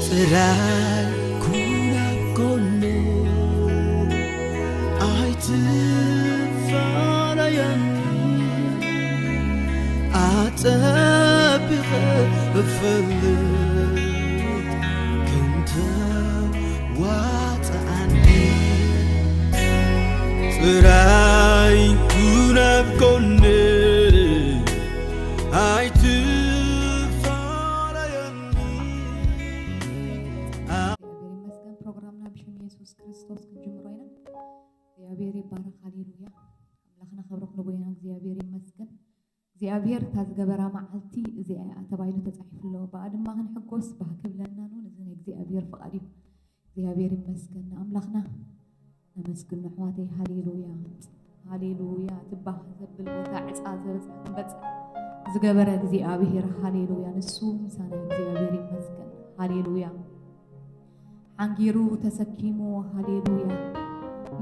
ጥራይ ኩን ኣብ ጎነይ፣ ኣይትፋለየኒ፣ ኣጸቢቐ እፈልጥ ከም ተዋጽኣኒ። ጥራይ ኩን ኣብ ጎነይ፣ ኣይትፋለየኒ። እግዚኣብሔር ይመስገን። ፕሮግራምና ብሽም የሱስ ክርስቶስ ክንጅምሮ ኢና። እግዚኣብሔር ይባረክ። ሃሌሉያ። ኣምላኽና ክብሪ ክብሪ ጎይና እግዚኣብሔር ይመስገን። እግዚኣብሔር እታ ዝገበራ መዓልቲ እዚኣ እያ ተባሂሉ ተጻሒፉ ኣሎ። ብኣ ድማ ክንሕጎስ ባህኪ ብለና ነው። እዚ ናይ እግዚኣብሔር ፍቓድ እዩ። እግዚኣብሔር ይመስገን። ንኣምላኽና ነመስግን ኣሕዋተይ። ሃሌሉያ፣ ሃሌሉያ። ትባህ ዘብል ቦታ ዕፃ ዝበፅሕ ክንበፅሕ ዝገበረ እግዚኣብሔር፣ ሃሌሉያ። ንሱ ምሳና እግዚኣብሔር ይመስገን። ሃሌሉያ። ሓንጊሩ ተሰኪሙ፣ ሃሌሉያ።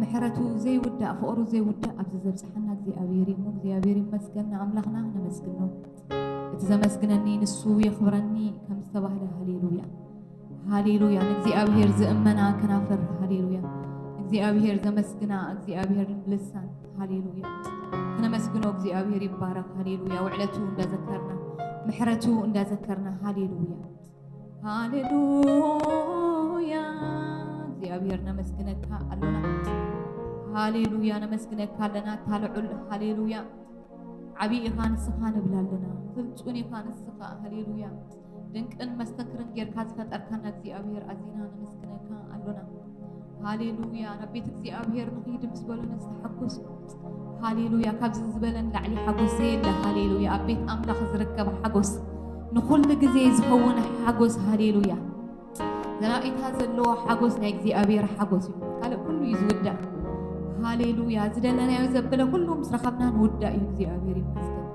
ምሕረቱ ዘይውዳእ፣ ፍቕሩ ዘይውዳእ ኣብዚ ዘብፅሓና እግዚኣብሔር እዩ። እግዚኣብሔር ይመስገን። ንኣምላኽና ነመስግኖ። እቲ ዘመስግነኒ ንሱ የኽብረኒ ከም ዝተባህለ፣ ሃሌሉያ፣ ሃሌሉያ። ንእግዚኣብሔር ዝእመና ከናፍር፣ ሃሌሉያ። እግዚኣብሔር ዘመስግና፣ እግዚኣብሔር ልሳን፣ ሃሌሉያ። ክነመስግኖ፣ እግዚኣብሔር ይባረክ፣ ሃሌሉያ። ውዕለቱ እንዳዘከርና፣ ምሕረቱ እንዳዘከርና፣ ሃሌሉያ፣ ሃሌሉያ። እግዚኣብሔር ነመስግነካ ኣሎና፣ ሃሌሉያ። ነመስግነካ ኣለና፣ እታ ልዑል፣ ሃሌሉያ። ዓብዪ ኢኻ ንስኻ ንብል ኣለና፣ ፍጹም ኢኻ ንስኻ፣ ሃሌሉያ። ድንቅን መስተንክርን ጌርካ ዝፈጠርካና እግዚኣብሔር ኣዚና ነመስግነካ ኣሎና። ሃሌሉያ። ናብ ቤት እግዚኣብሔር ንኺድ ምስ በሉኒ ዝተሓጎስኩ፣ ሃሌሉያ። ካብዚ ዝበለ ንላዕሊ ሓጎስ ዘየለ፣ ሃሌሉያ። ኣብ ቤት ኣምላኽ ዝርከብ ሓጎስ፣ ንኹሉ ግዜ ዝኸውን ሓጎስ፣ ሃሌሉያ። ዘላቒታ ዘለዎ ሓጎስ ናይ እግዚኣብሔር ሓጎስ እዩ። ካልእ ኩሉ እዩ ዝውዳእ። ሃሌሉያ። ዝደለናዮ ዘበለ ኩሉ ምስ ረኸብና ንውዳእ እዩ። እግዚኣብሔር ይመስገን።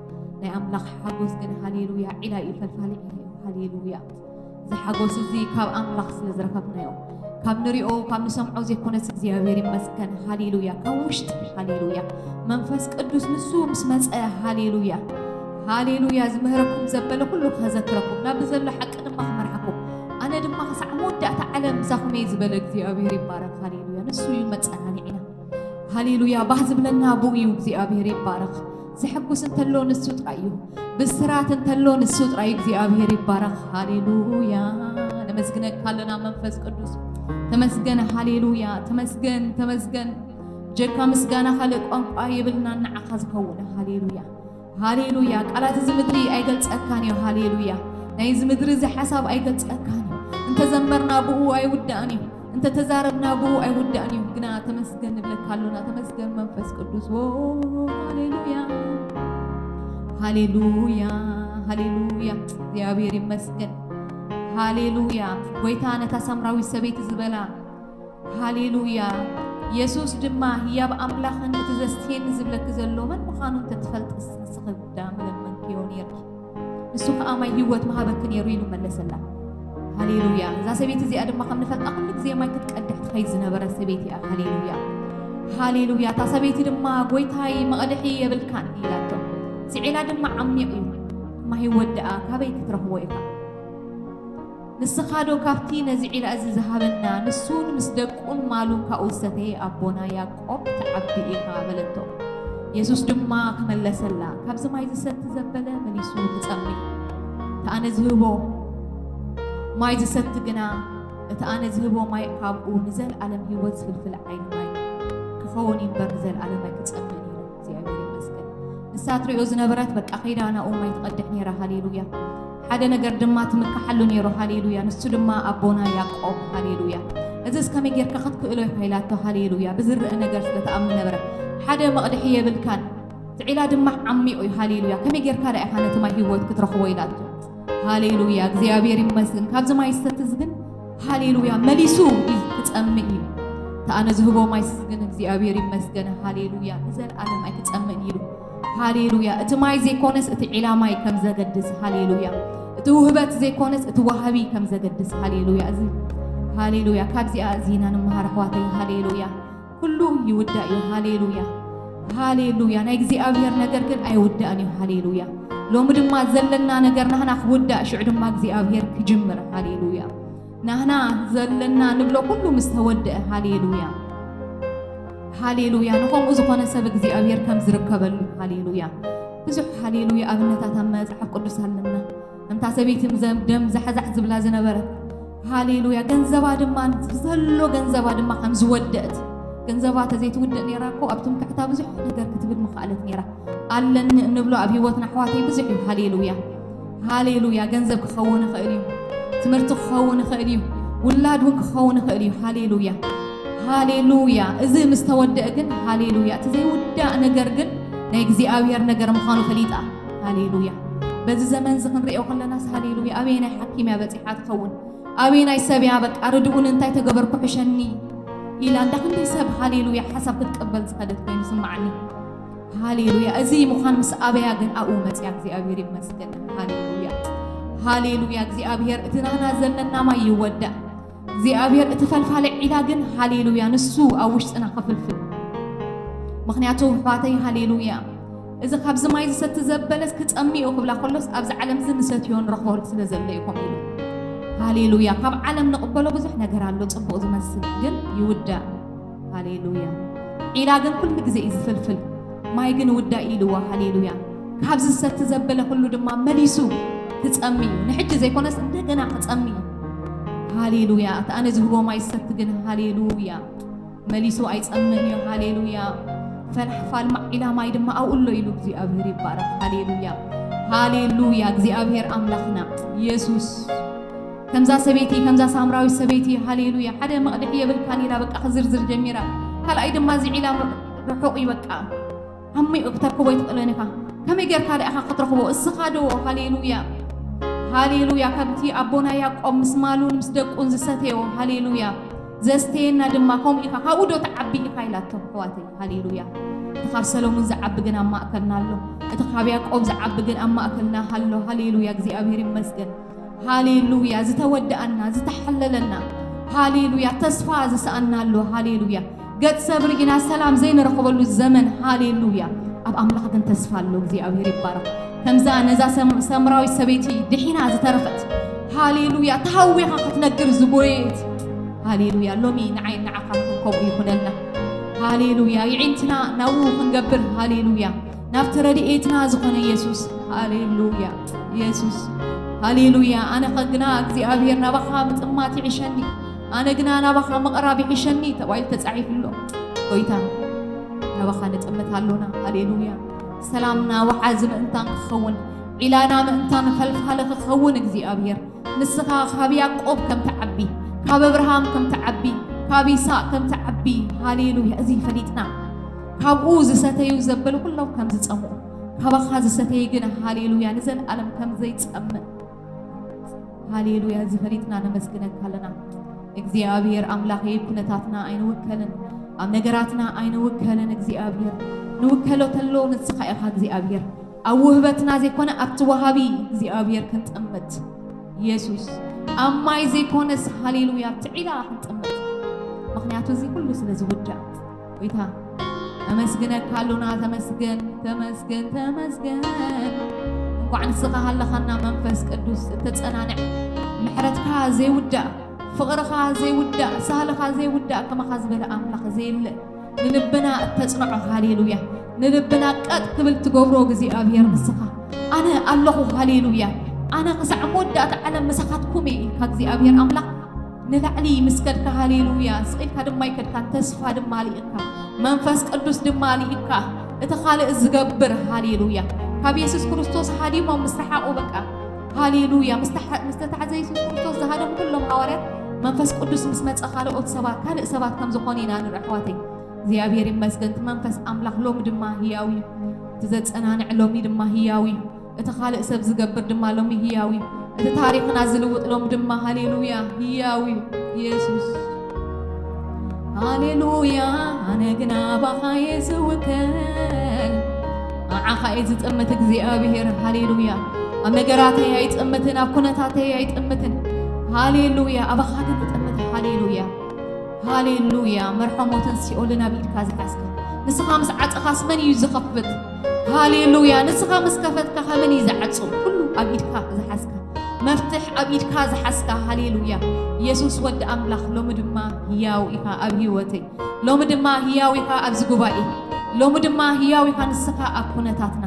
ናይ ኣምላኽ ሓጎስ ግን፣ ሃሌሉያ፣ ዒላ እዩ፣ ፈልፋሊ ዒላ እዩ። ሃሌሉያ። እዚ ሓጎስ እዚ ካብ ኣምላኽ ስለ ዝረኸብናዮ፣ ካብ ንሪኦ ካብ ንሰምዖ ዘይኮነስ፣ እግዚኣብሔር ይመስገን። ሃሌሉያ። ካብ ውሽጢ፣ ሃሌሉያ፣ መንፈስ ቅዱስ ንሱ ምስ መጸ፣ ሃሌሉያ፣ ሃሌሉያ፣ ዝምህረኩም ዘበለ ኩሉ ከዘክረኩም፣ ናብዚ ዘሎ ሓቂ ድማ ክመርሓኩም፣ ኣነ ድማ ክሳዕ መወዳእታ ዓለም ምሳኹም እየ ዝበለ እግዚኣብሔር ይባረክ። ሃሌሉያ። ንሱ እዩ መጸናንዒና። ሃሌሉያ። ባህ ዝብለና ብኡ እዩ። እግዚኣብሔር ይባረክ። ዘሐጉስ እንተሎ ንሱ ጥራይ እዩ። ብስራት እንተሎ ንሱ ጥራይ እዩ። እግዚኣብሔር ይባረክ። ሃሌሉያ። ነመስግነካ ኣለና መንፈስ ቅዱስ። ተመስገን። ሃሌሉያ። ተመስገን፣ ተመስገን። ጀካ ምስጋና ካልእ ቋንቋ የብልናን ንዓኻ ዝኸውን። ሃሌሉያ፣ ሃሌሉያ። ቃላት እዚ ምድሪ ኣይገልጸካን እዩ። ሃሌሉያ። ናይ እዚ ምድሪ እዚ ሓሳብ ኣይገልጸካን እዩ። እንተዘመርና ብኡ ኣይውዳእን እዩ። እንተተዛረብና ብኡ ኣይውዳእን እዩ። ግና ተመስገን ንብለካ ኣሎና። ተመስገን መንፈስ ቅዱስ። ዎ፣ ሃሌሉያ፣ ሃሌሉያ፣ ሃሌሉያ። እግዚኣብሔር ይመስገን። ሃሌሉያ። ጎይታ ነታ ሳምራዊት ሰበይቲ ዝበላ፣ ሃሌሉያ። የሱስ ድማ ህያብ ኣምላኽን እቲ ዘስትየኒ ዝብለኪ ዘሎ መን ምዃኑ እንተትፈልጥስ ንስኺ ብዳ ምለመንክዮ ነይርኪ፣ ንሱ ኸኣ ማይ ህይወት ምሃበኪ ነይሩ ኢሉ መለሰላ። ሃሌሉያ። እዛ ሰበይቲ እዚኣ ድማ ከም ንፈልጣ ኩሉ ግዜ ማይ ክትቀድሕ ትኸይድ ዝነበረት ሰበይቲ እያ። ሃሌሉያ። ሃሌሉያ። እታ ሰበይቲ ድማ ጎይታይ መቕድሒ የብልካን ኢላቶ። ስዒላ ድማ ዓሚቕ እዩ። ማይ ህይወት ደኣ ካበይ ክትረኽቦ ኢኻ? ንስኻ ዶ ካብቲ ነዚ ዒላ እዚ ዝሃበና ንሱን ምስ ደቁን ማሉን ካብኡ ዝሰተየ ኣቦና ያዕቆብ ትዓቢ ኢኻ? በለቶ። የሱስ ድማ ክመለሰላ፣ ካብዚ ማይ ዝሰቲ ዘበለ መሊሱ ክጸምእ እዩ። እቲ ኣነ ዝህቦ ማይ ዝሰቲ ግና፣ እቲ ኣነ ዝህቦ ማይ ካብኡ ንዘለኣለም ህይወት ዝፍልፍል ዓይኒ ማይ ክኸውን እዩ እምበር ንዘለኣለም ኣይክጸምእን እዩ። እግዚኣብሔር ይመስገን። ንሳ ትሪኦ ዝነበረት በቃ ከይዳ ናብኡ ማይ ትቐድሕ ነይራ። ሃሌሉያ። ሓደ ነገር ድማ ትምክሓሉ ነይሩ። ሃሌሉያ። ንሱ ድማ ኣቦና ያዕቆብ። ሃሌሉያ። እዚስ ከመይ ጌርካ ክትክእሎ ኢኻ ኢላቶ። ሃሌሉያ። ብዝረአ ነገር ስለ ትኣምን ነበረ። ሓደ መቕድሒ የብልካን፣ እቲ ዒላ ድማ ዓሚቕ እዩ። ሃሌሉያ። ከመይ ጌርካ ደኣ ኢኻ ነቲ ማይ ህይወት ክትረኽቦ ኢላቶ። ሃሌሉያ። እግዚኣብሔር ይመስገን። ካብዚ ማይ ዝሰቲ እዚ ግን ሃሌሉያ መሊሱ እዩ ክጸምእ እዩ። እቲ ኣነ ዝህቦ ማይስ ግን እግዚኣብሔር ይመስገን። ሃሌሉያ። ንዘለኣለም ኣይክጸምእን ኢሉ። ሃሌሉያ። እቲ ማይ ዘይኮነስ እቲ ዒላ ማይ ከም ዘገድስ። ሃሌሉያ። እቲ እቲ ውህበት ዘይኮነስ እቲ ወሃቢ ከም ዘገድስ። ሃሌሉያ። እዚ ሃሌሉያ፣ ካብዚኣ እዚና ንመሃር ኣሕዋተይ። ሃሌሉያ። ኩሉ ይውዳእ እዩ። ሃሌሉያ። ሃሌሉያ። ናይ እግዚኣብሔር ነገር ግን ኣይውዳእን እዩ። ሃሌሉያ። ሎሚ ድማ ዘለና ነገር ናህና ክውዳእ፣ ሽዑ ድማ እግዚኣብሔር ክጅምር። ሃሌሉያ። ናህና ዘለና ንብሎ ኩሉ ምስ ተወደአ። ሃሌሉያ። ሃሌሉያ። ንኸምኡ ዝኾነ ሰብ እግዚኣብሔር ከም ዝርከበሉ። ሃሌሉያ። ብዙሕ ሃሌሉያ ኣብነታት ኣብ መጽሓፍ ቅዱስ ኣለና። እምታ ሰበይቲ ዘም-፣ ደም ዛሕዛሕ ዝብላ ዝነበረት። ሃሌሉያ። ገንዘባ ድማ፣ ዘሎ ገንዘባ ድማ ከም ዝወደእት። ገንዘባ ተዘይትውደእ ነይራ እኮ ኣብ ትምክሕታ ብዙሕ ነገር ክትብል ምኽኣለት ነይራ። ኣለኒ እንብሎ ኣብ ህይወትና ኣሕዋተይ ብዙሕ እዩ። ሃሌሉያ። ሃሌሉያ። ገንዘብ ክኸውን ይኽእል እዩ። ትምህርቲ ክኸውን ይኽእል እዩ። ውላድ እውን ክኸውን ይኽእል እዩ። ሃሌሉያ። ሃሌሉያ። እዚ ምስ ተወደአ ግን፣ ሃሌሉያ፣ እቲ ዘይውዳእ ነገር ግን ናይ እግዚኣብሔር ነገር ምዃኑ ፈሊጣ። ሃሌሉያ። በዚ ዘመን እዚ ክንሪኦ ከለናስ፣ ሃሌሉያ፣ ኣበየናይ ሓኪም እያ በጺሓ ትኸውን? ኣበየናይ ሰብ እያ በቃ ርድኡኒ፣ እንታይ ተገበርኩ ሕሸኒ ኢላ እንዳ ክንደይ ሰብ፣ ሃሌሉያ፣ ሓሳብ ክትቅበል ዝኸደት ኮይኑ ስምዓኒ። ሃሌሉያ። እዚ ምዃን ምስ ኣበያ ግን ኣብኡ መጽያ። እግዚኣብሔር ይመስገን። ሃሌሉያ። ሃሌሉያ። እግዚኣብሔር እቲ ናህና ዘለና ማይ ይወዳእ። እግዚኣብሔር እቲ ፈልፋሊ ዒላ ግን፣ ሃሌሉያ፣ ንሱ ኣብ ውሽጥና ክፍልፍል። ምኽንያቱ ኣሕዋተይ፣ ሃሌሉያ፣ እዚ ካብዚ ማይ ዝሰቲ ዘበለስ ክጸምእ እዩ ክብላ ከሎስ፣ ኣብዚ ዓለም እዚ ንሰትዮ ንረኽቦ ስለ ዘሎ እዩ ከምኡ ኢሉ። ሃሌሉያ። ካብ ዓለም ንቕበሎ ብዙሕ ነገር ኣሎ፣ ጽቡቕ ዝመስል ግን ይውዳእ። ሃሌሉያ። ዒላ ግን ኩሉ ግዜ እዩ ዝፍልፍል። ማይ ግን ውዳእ ኢልዎ። ሃሌሉያ። ካብ ዝሰቲ ዘበለ ኩሉ ድማ መሊሱ ክጸሚ እዩ። ንሕጂ ዘይኮነስ እንደገና ክጸሚ እዩ። ሃሌሉያ። እቲ ኣነ ዝህቦ ማይ ዝሰቲ ግን፣ ሃሌሉያ፣ መሊሱ ኣይጸምእን እዩ። ሃሌሉያ። ፈላሕፋል ማዒላ ማይ ድማ ኣብኡ ኣሎ ኢሉ እግዚኣብሔር ይባረክ። ሃሌሉያ። ሃሌሉያ። እግዚኣብሔር ኣምላኽና ኢየሱስ። ከምዛ ሰበይቲ፣ ከምዛ ሳምራዊት ሰበይቲ፣ ሃሌሉያ፣ ሓደ መቕድሒ የብልካን ኢላ በቃ ክዝርዝር ጀሚራ። ካልኣይ ድማ እዚ ዒላ ርሑቕ እዩ በቃ። ዓሚቕ ክተርክቦ ኣይትኽእልን ኢኻ። ከመይ ጌርካ ደኣ ኢኻ ክትረኽቦ? እስኻ ዶ? ሃሌሉያ። ሃሌሉያ። ከምቲ ኣቦና ያዕቆብ ምስ ማሉን ምስ ደቁን ዝሰተዮ፣ ሃሌሉያ፣ ዘስተየና ድማ ከምኡ ኢኻ፣ ካብኡ ዶ ትዓቢ ኢኻ ኢላቶ፣ ኣሕዋተይ። ሃሌሉያ። እቲ ካብ ሰሎሙን ዝዓቢ ግን ኣብ ማእከልና ኣሎ። እቲ ካብ ያዕቆብ ዝዓቢ ግን ኣብ ማእከልና ኣሎ። ሃሌሉያ። እግዚኣብሔር ይመስገን። ሃሌሉያ። ዝተወደኣና፣ ዝተሓለለና፣ ሃሌሉያ፣ ተስፋ ዝሰኣና ኣሎ። ሃሌሉያ። ገጽ ሰብ ርኢና ሰላም ዘይንረኽበሉ ዘመን። ሃሌሉያ። ኣብ ኣምላኽ ግን ተስፋ ኣሎ። እግዚኣብሔር ይባረኽ። ከምዛ ነዛ ሰም-፣ ሰምራዊት ሰበይቲ ድሒና ዝተረፈት፣ ሃሌሉያ፣ ተሃዊኻ ክትነግር ዝጎየት፣ ሃሌሉያ፣ ሎሚ ንዓይ ንዓኻን ከምኡ ይኹነልና። ሃሌሉያ። ይዒንትና ናብኡ ክንገብር፣ ሃሌሉያ፣ ናብቲ ረድኤትና ዝኾነ ኢየሱስ። ሃሌሉያ። ኢየሱስ፣ ሃሌሉያ። ኣነ ኸግና እግዚኣብሔር ናባኻ ምጥማት ይዕሸኒ፣ ኣነ ግና ናባኻ ምቕራብ ይዕሸኒ ተባሂሉ ተጻሒፉ ኣሎ። ጎይታ፣ ናባኻ ንጥምት ኣሎና። ሃሌሉያ። ሰላምና ወሓዚ ምእንታን ክኸውን፣ ዒላና ምእንታን ፈልፋሊ ክኸውን እግዚኣብሔር፣ ንስኻ ካብ ያዕቆብ ከም ትዓቢ፣ ካብ እብርሃም ከም ትዓቢ፣ ካብ ይስሐቅ ከም ትዓቢ፣ ሃሌሉያ፣ እዚ ፈሊጥና፣ ካብኡ ዝሰተዩ ዘበሉ ኩሎም ከም ዝጸምኡ፣ ካባኻ ዝሰተየ ግን፣ ሃሌሉያ፣ ንዘለኣለም ከም ዘይጸምእ፣ ሃሌሉያ፣ እዚ ፈሊጥና ነመስግነካ ኣለና። እግዚኣብሔር ኣምላኸይ፣ ኩነታትና ኣይንውከልን፣ ኣብ ነገራትና ኣይንውከልን። እግዚኣብሔር፣ ንውከሎ ተሎ ንስኻ ኢኻ እግዚኣብሔር። ኣብ ውህበትና ዘይኮነ ኣብቲ ወሃቢ እግዚኣብሔር ክንጥምት። ኢየሱስ፣ ኣብ ማይ ዘይኮነስ፣ ሃሌሉያ፣ ኣብቲ ዒላ ክንጥምት። ምኽንያቱ እዚ ኩሉ ስለ ዝውዳእ። ጎይታ፣ ነመስግነካ ኣሎና። ተመስገን፣ ተመስገን፣ ተመስገን። እንኳዕ ንስኻ ሃለኻና መንፈስ ቅዱስ እተጸናንዕ፣ ምሕረትካ ዘይውዳእ፣ ፍቕርኻ ዘይውዳእ፣ ሳህልኻ ዘይውዳእ፣ ከማኻ ዝበለ ኣምላኽ ዘየለ። ንልብና እተጽንዖ፣ ሃሌሉያ። ንልብና ቀጥ ክብል ትገብሮ እግዚኣብሔር ንስኻ። ኣነ ኣለኹ፣ ሃሌሉያ። ኣነ ክሳዕ መወዳእታ ዓለም ምሳኻትኩም እየ ኢልካ እግዚኣብሔር ኣምላኽ ንላዕሊ ምስ ከድካ፣ ሃሌሉያ፣ ስቕ ኢልካ ድማ ኣይከድካን፣ ተስፋ ድማ ልኢኽካ፣ መንፈስ ቅዱስ ድማ ልኢኽካ፣ እቲ ካልእ ዝገብር፣ ሃሌሉያ። ካብ የሱስ ክርስቶስ ሃዲሞም ምስ ረሓቑ፣ በቃ፣ ሃሌሉያ፣ ምስ ተሓ-፣ ምስ ተታሕዘ የሱስ ክርስቶስ ዝሃደሙ ኩሎም ሃዋርያት፣ መንፈስ ቅዱስ ምስ መጸ፣ ካልኦት ሰባት፣ ካልእ ሰባት ከም ዝኾኑ ኢና ንርኢ፣ ኣሕዋተይ። እግዚኣብሔር ይመስገን። እቲ መንፈስ ኣምላኽ ሎሚ ድማ ህያው እዩ። እቲ ዘጸናንዕ ሎሚ ድማ ህያው እዩ። እቲ ካልእ ሰብ ዝገብር ድማ ሎሚ ህያው እዩ። እቲ ታሪኽና ዝልውጥ ሎም ድማ፣ ሃሌሉያ፣ ህያው እዩ። ኢየሱስ፣ ሃሌሉያ። ኣነ ግና ባኻ እየ ዝውከል፣ ንዓኻ እየ ዝጥምት እግዚኣብሔር፣ ሃሌሉያ። ኣብ ነገራተይ ኣይጥምትን፣ ኣብ ኩነታተይ ኣይጥምትን። ሃሌሉያ። ኣባኻ ግን እጥምት። ሃሌሉያ፣ ሃሌሉያ። መርሖ ሞትን ሲኦልን ኣብ ኢድካ ዝሓዝካ፣ ንስኻ ምስ ዓጸኻስ መን እዩ ዝኸፍት? ሃሌሉያ። ንስኻ ምስ ከፈትካ ከመን እዩ ዝዓጹ? ኩሉ ኣብ ኢድካ ዝሓዝካ፣ መፍትሕ ኣብ ኢድካ ዝሓዝካ። ሃሌሉያ። ኢየሱስ ወዲ ኣምላኽ፣ ሎሚ ድማ ህያው ኢኻ ኣብ ህይወተይ። ሎሚ ድማ ህያው ኢኻ ኣብዚ ጉባኤ። ሎሚ ድማ ህያው ኢኻ ንስኻ ኣብ ኩነታትና።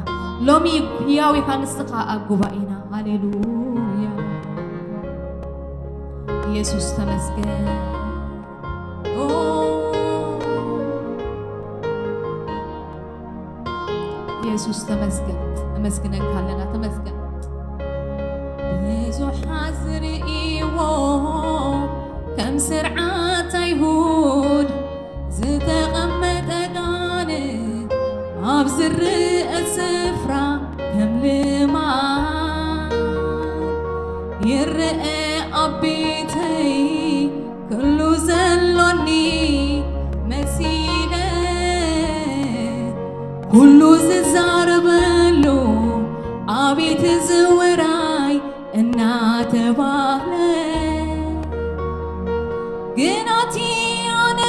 ሎሚ ህያው ኢኻ ንስኻ ኣብ ጉባኤና። ሃሌሉያ። ኢየሱስ ተመስገን። ኦ፣ ኢየሱስ ተመስገን። ነመስግነካ ኣለና። ተመስገን። ብዙሓት ዝርእይዎ ከም ስርዓት ኣይሁድ ዝተቐመጠ ጋኔን ኣብ ዝርእ ስፍራ ከም ልማድ ይርአ ኣብ ቤተይ። ኩሉ ዘሎኒ መሲለ ኩሉ ዝዛረበሉ ኣቤት ዝውራይ እናተባህለ፣ ግናቲ ኣነ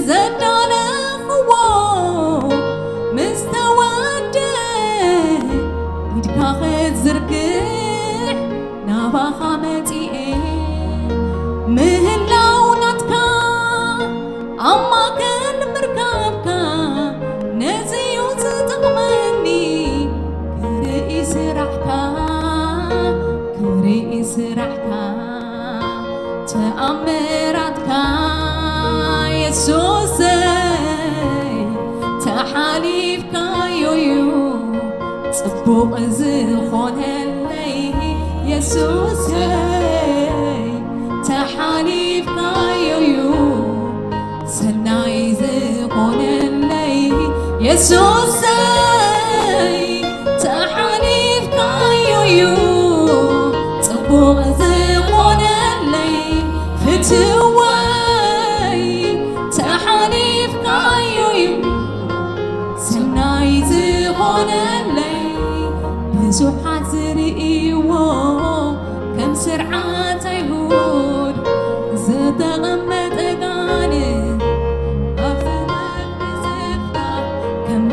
ዘዳለኽዎ ምስ ተወደ ኢድካ ክትዝርግሕ ናባኻ መጺኤ። ምህላው ናትካ ኣብ ማእከል ምርካብካ ነዚ እዩ ዝጠቕመኒ። ክርኢ ስራሕካ፣ ክርኢ ስራሕካ፣ ተኣምራትካ የሱሰይ፣ ተሓሊፍካዮ እዩ ጽቡቕ ዝኾነለይ። የሱሰይ፣ ተሓሊፍካዮ እዩ ሰናይ ዝኾነለይ። የሱሰይ፣ ተሓሊፍካዮ እዩ ጽቡቕ ዝኾነለይ። ፍትወይ፣ ተሓሊፍካዮ እዩ ሰናይ ዝኾነለይ። ብዙሓት ዝርእይዎ ከም ስርዓት ኣይሁድ ዝተቐመጠ ጋኔን ኣብ ዝነግር ስፍራ ከም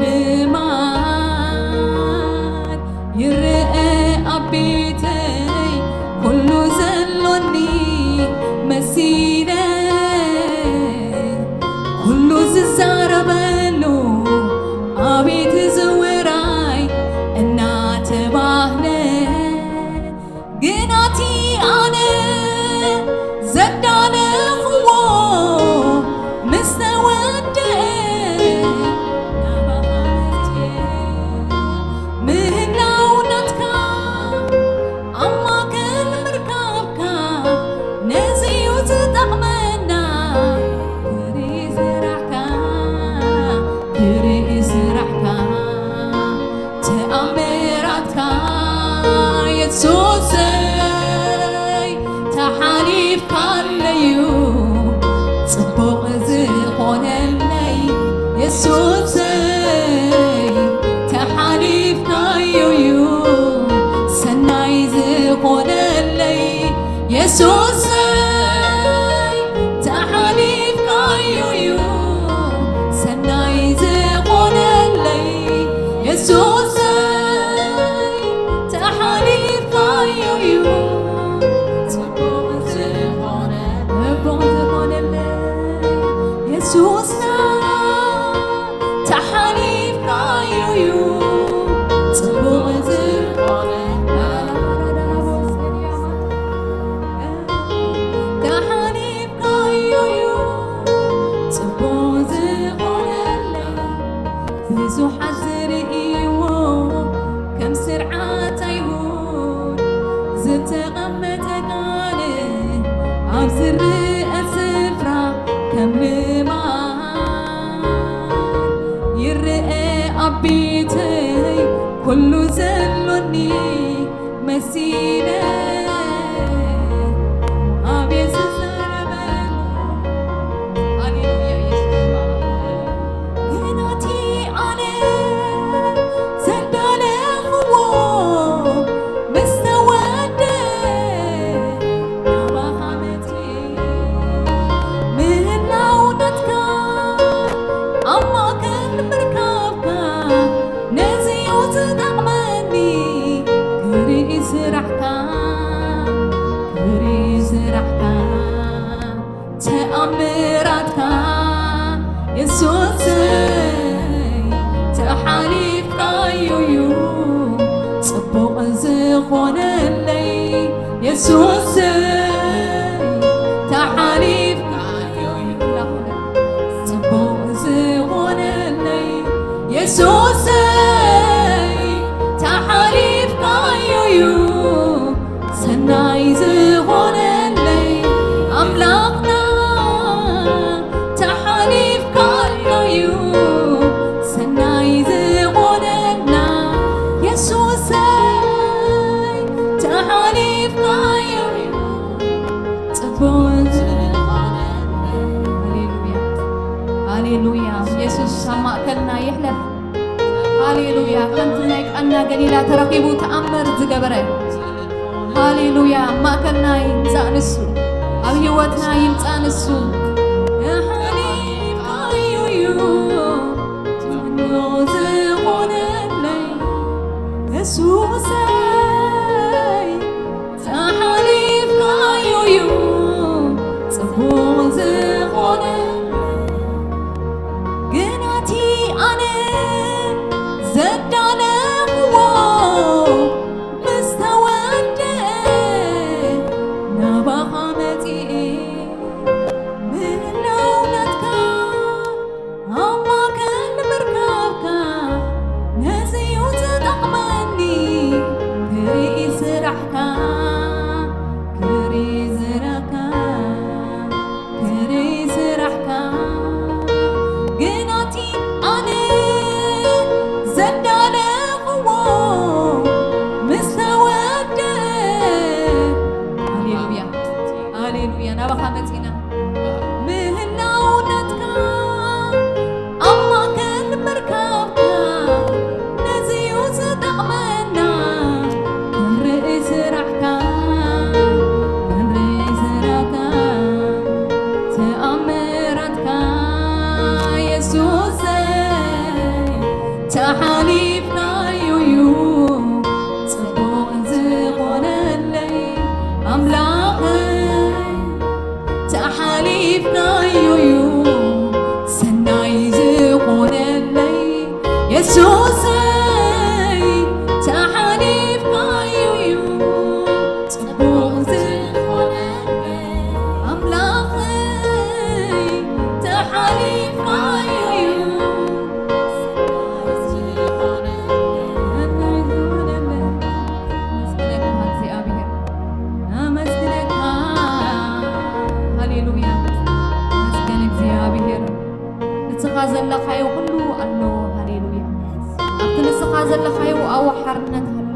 ልማድ ይርአ ኣብ ቤተይ። ኩሉ ዘሎኒ መሲለ ኩሉ ዝዛረበሉ ኣቤት ዝውራይ እናተባህለ፣ ግናቲ ኣነ ዘዳለኽዎ ምስ ተወደአ ናባኻ መጽየ ምህላው ናትካ ኣብ ማእከል ምርካብካ ነዚ እዩ ዝጠቕመና። ክርኢ ስራሕካ፣ ክርኢ ስራሕካ፣ ተኣምራትካ የሱሰይ፣ ተሓሊፍካለዩ ጽቡቕ ዝኾነለይ። የሱሰይ፣ ተሓሊፍካዮዩ ሰናይ ዝኾነለይ። የሱሰይ፣ ተሓሊፍካዮዩ ሰናይ ዝኾነለይ። የሱሰይ፣ ተሓሊፍካዮዩ ጽቡቕ ዝኾነ፣ ጽቡቕ ዝኾነለይ። የሱስና ተሓሊፍካዮዩ ጽቡቕ ዝኾነ፣ ተሓሊፍካዮዩ ጽቡቕ ዝኾነለይ። ብዙሓት ዝርእይዎ ከም ስርዓት ኣይሁድ ዝተቐመጠ ቃል ኣብ ዝርአ ስፍራ ከም ልማድ ይርአ ኣብ ቤተይ። ኩሉ ዘሎኒ መሲለ ኣቤት ዝዛረበሉ። ሃሌሉያ፣ ኢየሱስ ይባረክ። ግናቲ ኣነ ዘዳለኽዎ ምራትካ የሱሰይ ተሓሊፍካዮ እዩ ጽቡቕ ዝኾነለይ። የሱሰይ ተሓሊፍካዮ እዩ ጽቡቕ ዝኾነለይ። የሱሰይ ተሓሊፍካዮ እዩ ሰናይ ዝኾነለይ። ኣምላኽና ተሓሊፍካዮ እዩ ሰናይ ዝኾነልና። የሱሰይ ተሓሊፍካዮ እዩ ጽቡቕ ዝኾነለይ። ሃሌሉያ፣ ሃሌሉያ። የሱስ ኣብ ማእከልና ይሕለፍ። ሃሌሉያ። ከምቲ ናይ ቃና ገሊላ ተረኺቡ ተኣምር ዝገበረ፣ ሃሌሉያ፣ ኣብ ማእከልና ይምጻእ ንሱ፣ ኣብ ህይወትና ይምጻእ ንሱ። ተሓሊፍካዮ እዩ ጽቡቕ ዝኾነለይ። የሱሰይ ተሓሊፍካዮ እዩ ጽቡቕ ዝኾነ። ግናቲ ኣነ ዘዳለኽዎ ምስ ተወድአ ናባኻ መጺኤ ምህላው ናትካ ኣብ ማእከል ምርካብካ ነዚ እዩ ዝጠቕመኒ። ክርኢ ስራሕካ፣ ክርኢ ስራሕካ፣ ክርኢ ስራሕካ። ግናቲ ኣነ ዘዳለኽዎ ምስ ተወድአ። ሃሌሉያ፣ ሃሌሉያ። ናባኻ መጺና ምህላው ናትካ ኣብ ማእከል ምርካብካ ነዚ እዩ ዝጠቕመና። ክንርኢ ስራሕካ፣ ክንርኢ ስራሕካ፣ ተኣምራትካ የሱሰይ ተሓሊፍካዮ እዩ ጽቡቕ ዝኾነለይ ኣምላኸይ። ተሓሊፍካዮ እዩ ሰናይ ዝኾነለይ የሱሰይ። ተሓሊፍካዮ እዩ ጽቡቕ ዝኾነለይ ኣምላኸይ። ተሓሊፍካዮ እዩ ሰናይ ዝኾነለይ። ኣመስግነካ እግዚኣብሔር፣ ኣመስግነካ። ሃሌሉያ። ኣመስግን እግዚኣብሔር። ንስኻ ዘለኻዮ ኩሉ ኣሎ። ሃሌሉያ። ኣብቲ ንስኻ ዘለኻዮ ኣብኡ ሓርነት ኣሎ።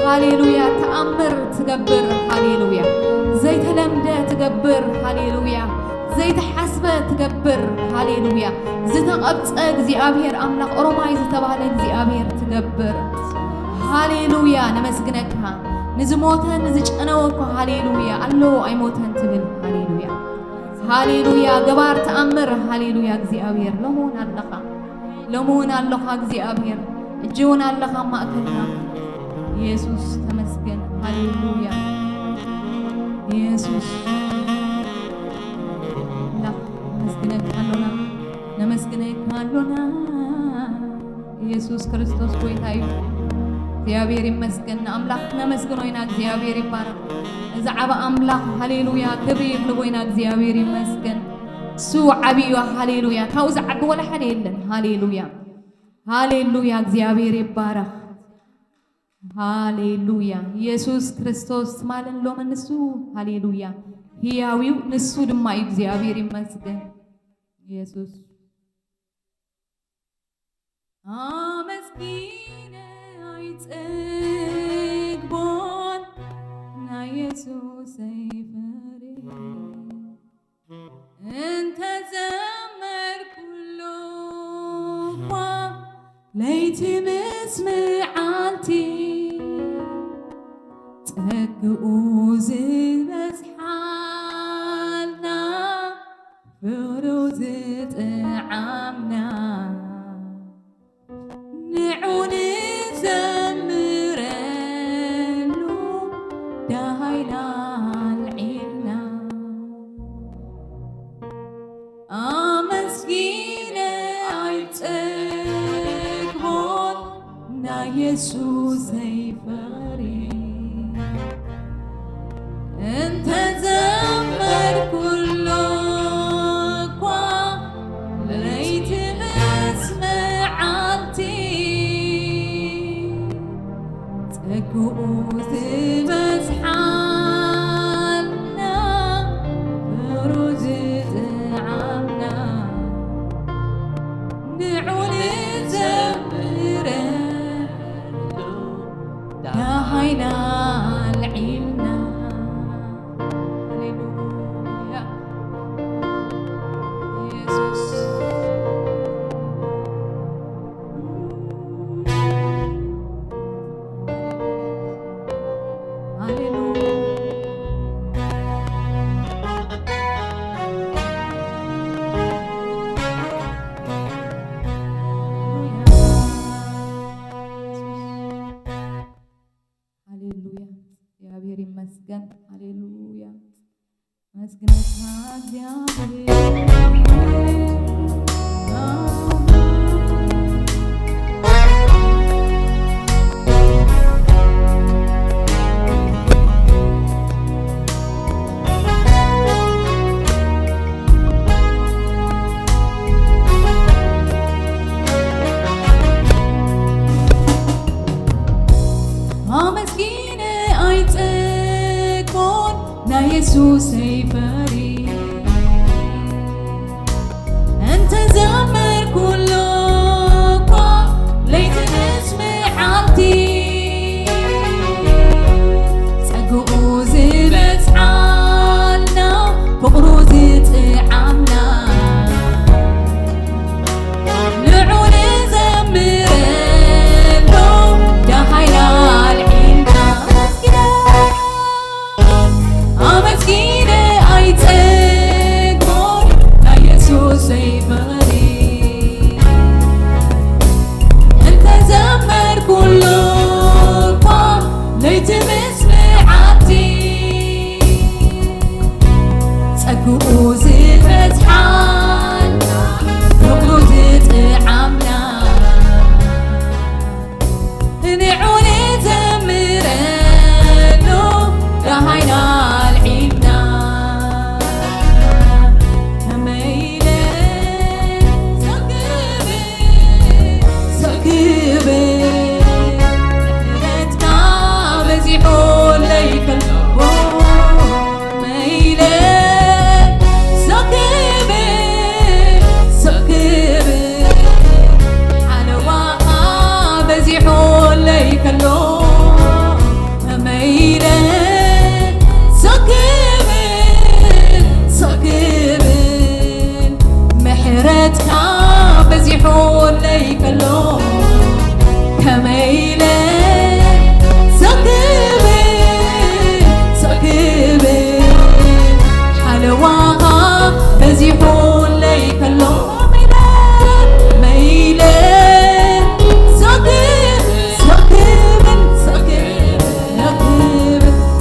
ሃሌሉያ። ተኣምር ትገብር። ሃሌሉያ። ዘይተለምደ ትገብር። ሃሌሉያ። ዘይተሓስበ ትገብር። ሃሌሉያ። ዝተቐብጸ እግዚኣብሔር ኣምላኽ፣ ኦሮማይ ዝተባህለ እግዚኣብሔር ትገብር። ሃሌሉያ። ነመስግነካ። ንዝሞተ ንዝጨነወ እኮ ሃሌሉያ ኣሎ፣ ኣይሞተን ትብል። ሃሌሉያ፣ ሃሌሉያ። ገባር ተኣምር። ሃሌሉያ። እግዚኣብሔር ሎሚ እውን ኣለኻ፣ ሎሚ እውን ኣለኻ እግዚኣብሔር፣ እጂ እውን ኣለኻ ኣብ ማእከልና። የሱስ ተመስገን። ሃሌሉያ። የሱስ ኣምላኽ፣ ነመስግነካ ኣሎና፣ ነመስግነካ ኣሎና። ኢየሱስ ክርስቶስ ጎይታ እዩ። እግዚኣብሔር ይመስገን። ንኣምላኽ ነመስግኖ ኢና። እግዚኣብሔር ይባረኽ። እዚ ዓቢ ኣምላኽ፣ ሃሌሉያ፣ ክብሪ ይኽልቦ ኢና። እግዚኣብሔር ይመስገን። እሱ ዓቢ እዩ። ሃሌሉያ። ካብኡ ዝዓቢ ወላ ሓደ የለን። ሃሌሉያ፣ ሃሌሉያ። እግዚኣብሔር ይባረኽ። ሃሌሉያ። ኢየሱስ ክርስቶስ ትማልን ሎምን ንሱ፣ ሃሌሉያ፣ ህያው እዩ። ንሱ ድማ እዩ። እግዚኣብሔር ይመስገን። ኢየሱስ ኣመስጊነ ኣይጸግቦን ናይ የሱሰይ ፍሬ። እንተ ዘመርኩሉ እኳ ለይቲ ምስ መዓልቲ፣ ጸግኡ ዝበዝሓልና፣ ፍቕሩ ዝጥዓምና፣ ንዑ ንዘምረሉ፣ ደሃይና ኣልዒልና። ዝበዝሓልና ፍሩጅ ዝጥዓምና ንዑ ንዘምረሉ ደሃይና ኣልዒልና። ሃሌሉያ። ኢየሱስ። ሃሌሉያ። ሃሌሉያ። እግዚኣብሔር ይመስገን። ሃሌሉያ። መስግነካ እግዚኣብሔር። ኣመስጊነ ኣይጸግቦን ናይ የሱሰይ ፍሪ እንተ ዘመርኩሉ እኳ ለይቲ ምስ መዓልቲ ጸግኡ ዝበዝሓልና ፍቕሩ ዝጥዓምና ንዑ ንዘምረሉ ደሃይና ኣልዒልና ኣመስጊነ ኣመስጊነ ኣይጸግቦን ናይ የሱሰይ ፍቕሪ እንተ ዘመርኩሉ እኳ ለይቲ ምስ መዓልቲ ጸግኡ ዝበዝሓልና ፍቕሩ ዝጥዓምና ንዑ ንዘምረሉ ደሃይና ኣልዒልና ከመይ ኢለ ሰክብ ሰክብ ምሕረትካ በዚሑለይ ከሎ ከመይ ኢለ ሰክብ ሰክብ ሓለዋኻ በዚሑለይ ከሎ ከመይ ኢለ ሰክብ ሰክብ ምሕረትካ በዚሑለይ ከሎ ከመይ ኢለ ሰክብ ሰክብ ሓለዋኻ በዚሑለይ ከሎ ከመይ ኢለ ሰክብ ሰክብ ሰክብ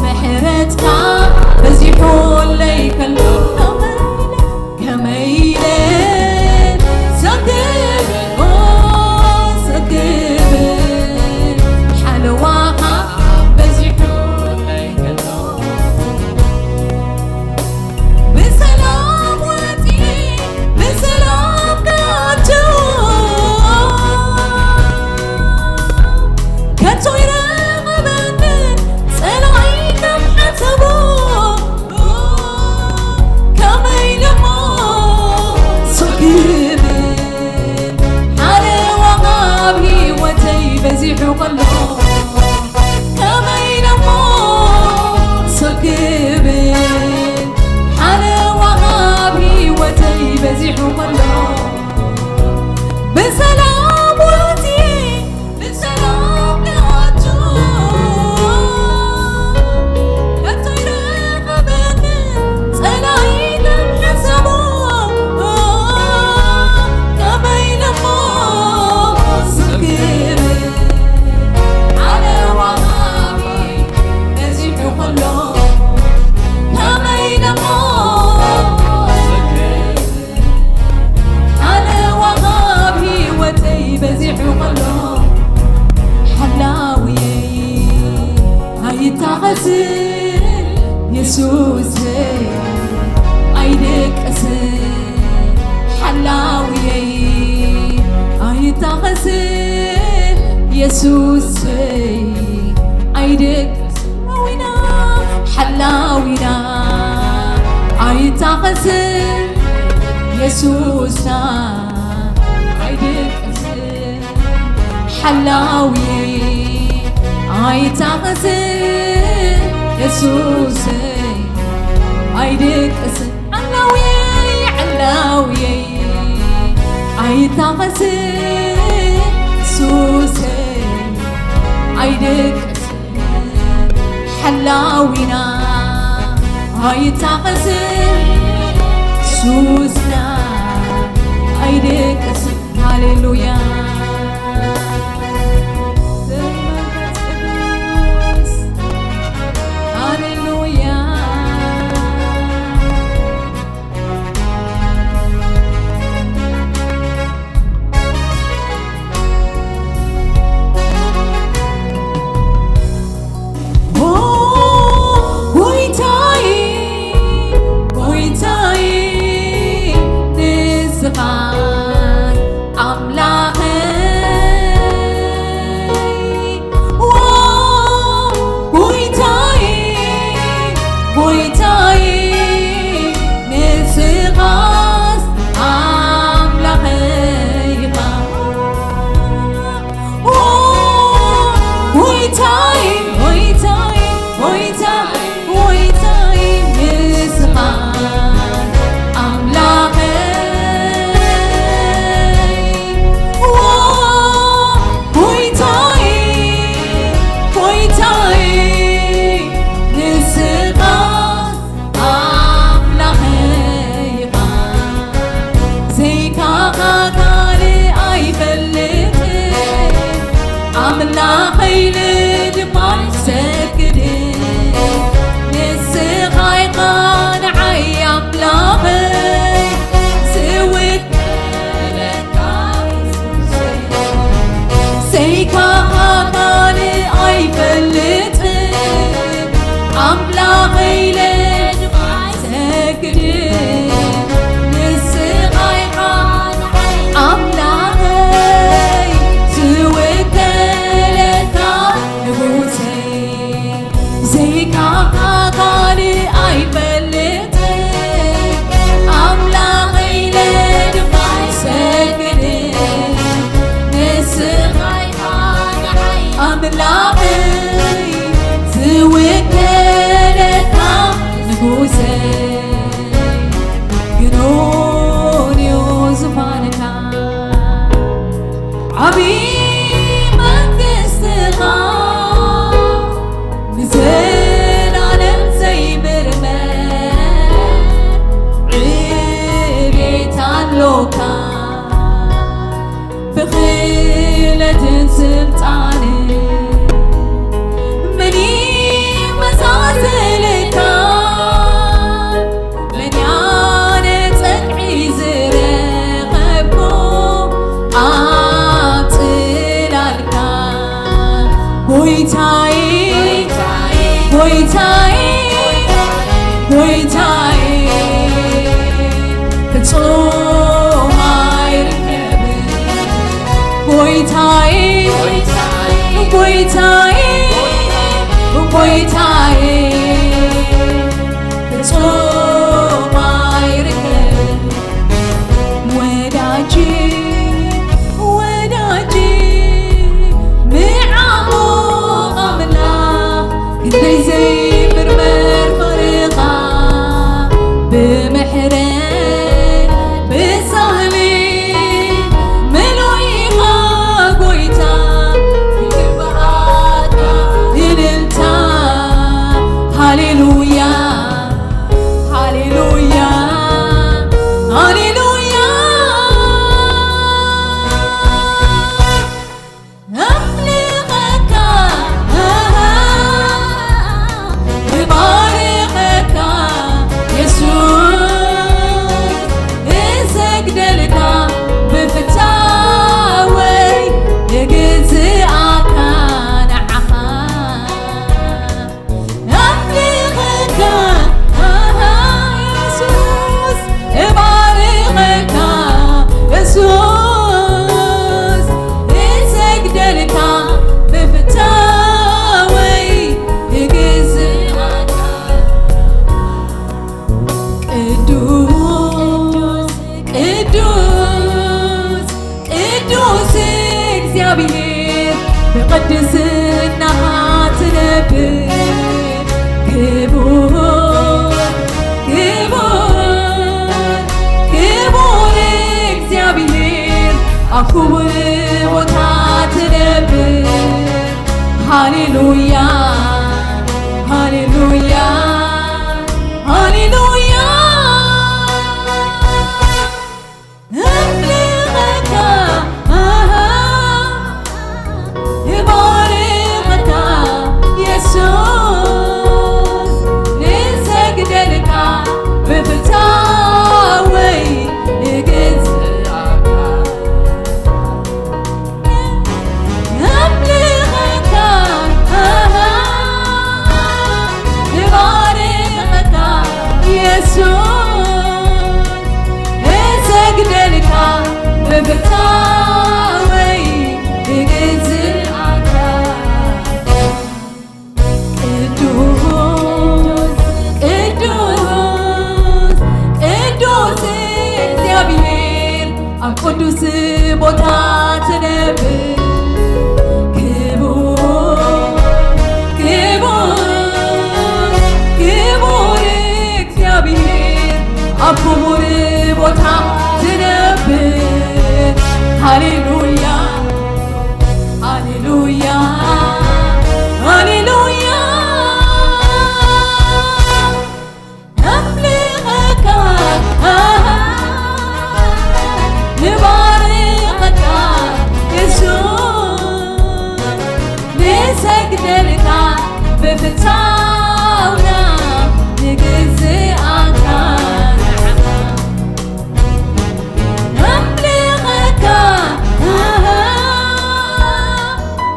ምሕረትካ በዚሑለይ ከሎ ከመይ ኢለ ሰክብ ኦ ሰክብ ሓለዋኻ በዚሑለይ ከሎ ብሰላም ወጺ ብሰላም ክኣቱ ከቶ ይረኸበኒ ጸላኢ ከም ሓሰቦ ከመይ ኢለ እሞ ሰክብ ሓለዋኻ ኣብ ህይወተይ በዚሑ ከሎ ከመይ ኢለ እሞ ሰክብ ሓለዋኻ ኣብ ህይወተይ በዚሑ ከሎ ብሰላም ወጺ ብሰላም ክኣቱ ከቶ ይረኸበኒ ጸላኢ ከም ሓሰቦ ከመይ ኢለ እሞ ሰክብ ሓለዋኻ በዚሑ ከሎ ከመይ ኢለ እሞ ሰክብ ሓለዋኻ ኣብ ህይወተይ በዚሑ ከሎ ሓላውየይ ኣይታኸስ የሱሰይ ኣይደቅስ ሓላውየይ ኣይታኸስ የሱሰይ ኣይደቅስ ሓላዊና ኣይታኸስን የሱስና ኣይድቅስን ሓላዊ ኣይታኸስን የሱሰይ ኣይድቅስን ሓላዊ ሓላዊ ኣይታኸስን የሱሰይ ኣይድቅስን ሓላዊና ኣይታኸስን ሱስና ኣይደቅስን። ሃሌሉያ። ሃሌሉያ። ኦ ጎይታዬ፣ ጎይታዬ፣ ንስኻ ኣምላኸይ። ኦ ጎይታዬ፣ ጎይታዬ፣ ንስኻስ ኣምላኸይ ኢኻ። ኦ ጎይታይ፣ ጎይታይ፣ ጎይታይ፣ ጎይታይ፣ ንስኻ ኣምላኸይ። ኦ ጎይታይ፣ ጎይታይ፣ ንስኻ ኣምላኸይ ኢኻ፣ ዘይካኻ ካልእ ኣይፈልጥን። ኣምላኸይ ኢለ ድማ ይሰግድ። ንስኻ ኢኻ ንዓይ ኣምላኸይ፣ ዝውክለካ ዘይካኻ ካልእ ኣይፈልጥን። ኣምላኸይ ኢለ ድማ ይሰግድ። ንስኻ ኢኻ ኣምላኸይ፣ ዝውክለካ ንጉሰይ። ዘይካኻ ካልእ ኣይፈልጥን። ኣምላኸይ ኢለ ድማ ይሰግድ። ንስኻ ኢኻ ኣምላኸይ፣ ዝውክለካ ንጉሰይ። ግኑን እዩ ዙፋንካ፣ ዓቢ መንግስትኻ፣ ንዘላለም ዘይምርመር ዕቤት ኣሎካ። ብኽእለትን ስልጣንን መን ይመሳሰለካ? መን ያነ ጸግዒ ዝረኸብኩ ኣብ ጽላልካ? ጎይታዬ፣ ጎይታዬ፣ ጎይታዬ፣ ፍጹም ኣይርከብን። ጎይታዬ፣ ጎይታዬ፣ ጎይታዬ፣ ፍጹም ኣይርከብን። ወዳጅ፣ ወዳጅ፣ ምዓሙቕ ኣምላኽ፣ ክንደይ ዘይምርመር ፍቕርኻ፣ ብምሕረት ብሳህሊ ምሉእ ኢኻ ጎይታ፣ ይግብኣካ እልልታ። ሃሌሉያ፣ ሃሌሉያ፣ ሃሌሉያ። ኣምልኸካ፣ እባርኸካ የሱስ፣ እሰግደልካ ብፍታወይ፣ እግዝኣካ ንዓኻ። ኣምልኸካ፣ ሃሌሉያ፣ ሃሌሉያ፣ ሃሌሉያ። ነምልኸካ፣ ኣሃ፣ ንባርኸካ የሱስ፣ ንሰግደልካ ብፍታወይ ንግዝኣካ። ነምልኸካ፣ ኣሃ፣ ንባርኸካ የሱስ፣ ንሰግደልካ ብፍታወይ ንግዝኣካ። ቅዱስ፣ ቅዱስ፣ ቅዱስ እግዚኣብሔር ኣብ ቅዱስ ቦታ ትነብር። ክቡር፣ ክቡር፣ ክቡር እግዚኣብሔር ኣብ ክቡር ቦታ ትነብር። ሃሌሉያ፣ ሃሌሉያ፣ ሃሌሉያ። ነምልኸካ፣ ንባርኸካ የሱስ፣ ንሰግደልካ ብፍታውና ንግዝኣካ። ነምልኸካ፣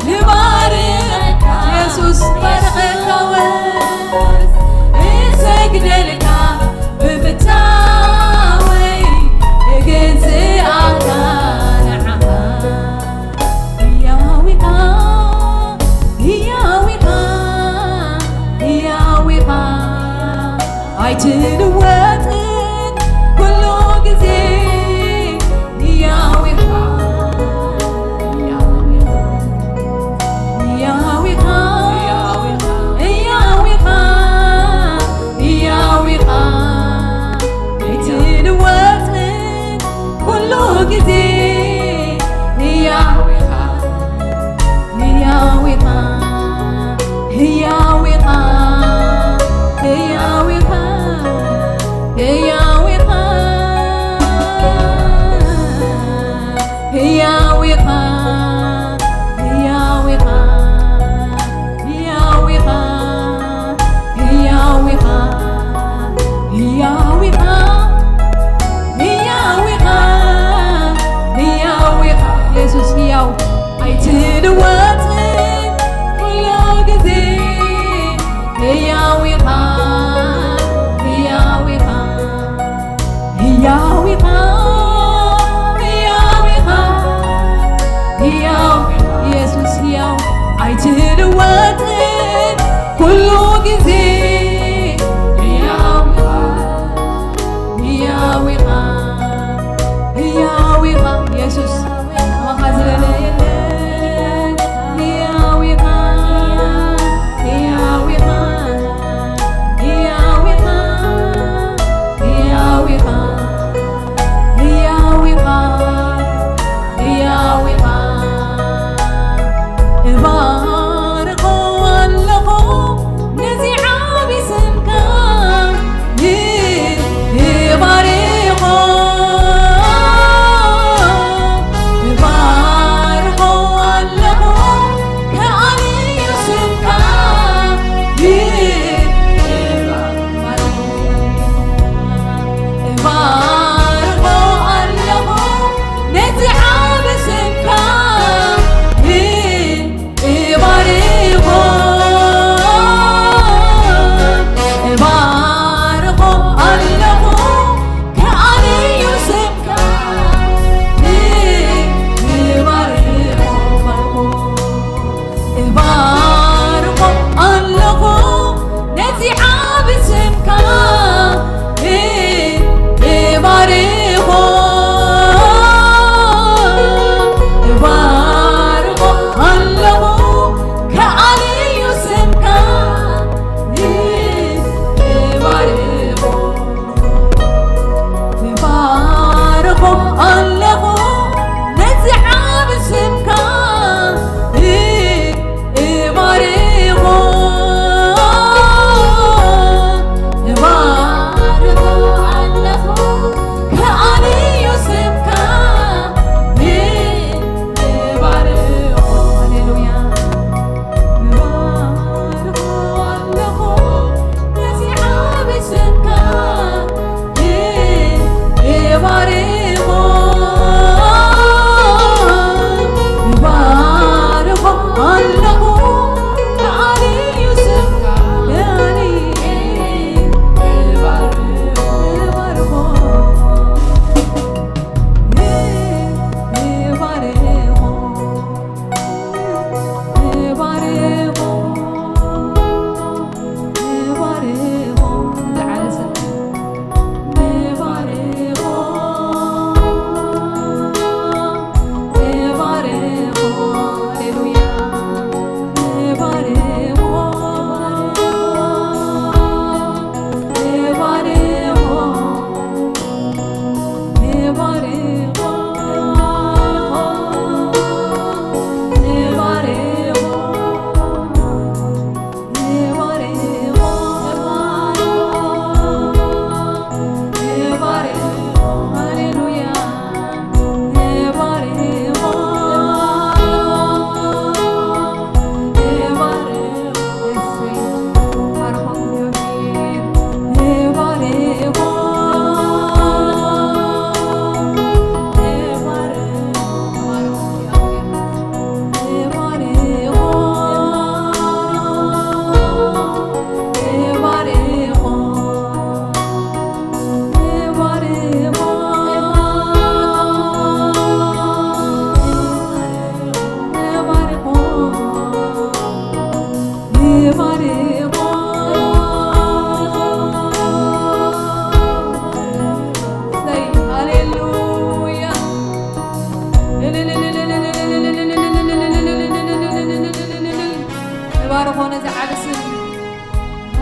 ንባርኸካ የሱስ፣ ባርኸካ ወ-፣ ንሰግደልካ ብፍታወይ ንግዝኣካ ንዓኻ። ህያው ኢኻ፣ ህያው ኢኻ፣ ህያው ኢኻ፣ ኣይትልወጥን ኩሉ ግዜ ህያው ኢኻ፣ ህያው ኢኻ፣ ህያው ኢኻ፣ ህያው ኢኻ፣ ኣይትልወጥን ኩሉ ግዜ ህያው ኢኻ፣ ህያው ኢኻ፣ ህያው ኢኻ፣ ህያው ኢኻ፣ ህያው ኢኻ፣ ህያው ኢኻ፣ ህያው ኢኻ፣ ህያው ኢኻ፣ ህያው ኢኻ፣ ህያው ኢኻ፣ ህያው ኢኻ፣ ህያው ኢኻ። የሱስ ህያው ኣይትልወጥን ኩሉ ግዜ ህያው ኢኻ፣ ህያው ኢኻ፣ ህያው ኢኻ፣ ህያው ኢኻ፣ ህያው የሱስ ህያው ኣይትልወጥን ኩሉ ግዜ ህያው ኢኻ፣ ህያው ኢኻ፣ ህያው ኢኻ የሱስ። ከማኻ ዝበለ የለን። ህያው ኢኻ፣ ህያው ኢኻ፣ ህያው ኢኻ፣ ህያው ኢኻ፣ ህያው ኢኻ፣ ህያው ኢኻ። እባርኾ ኣለኹ ነዚ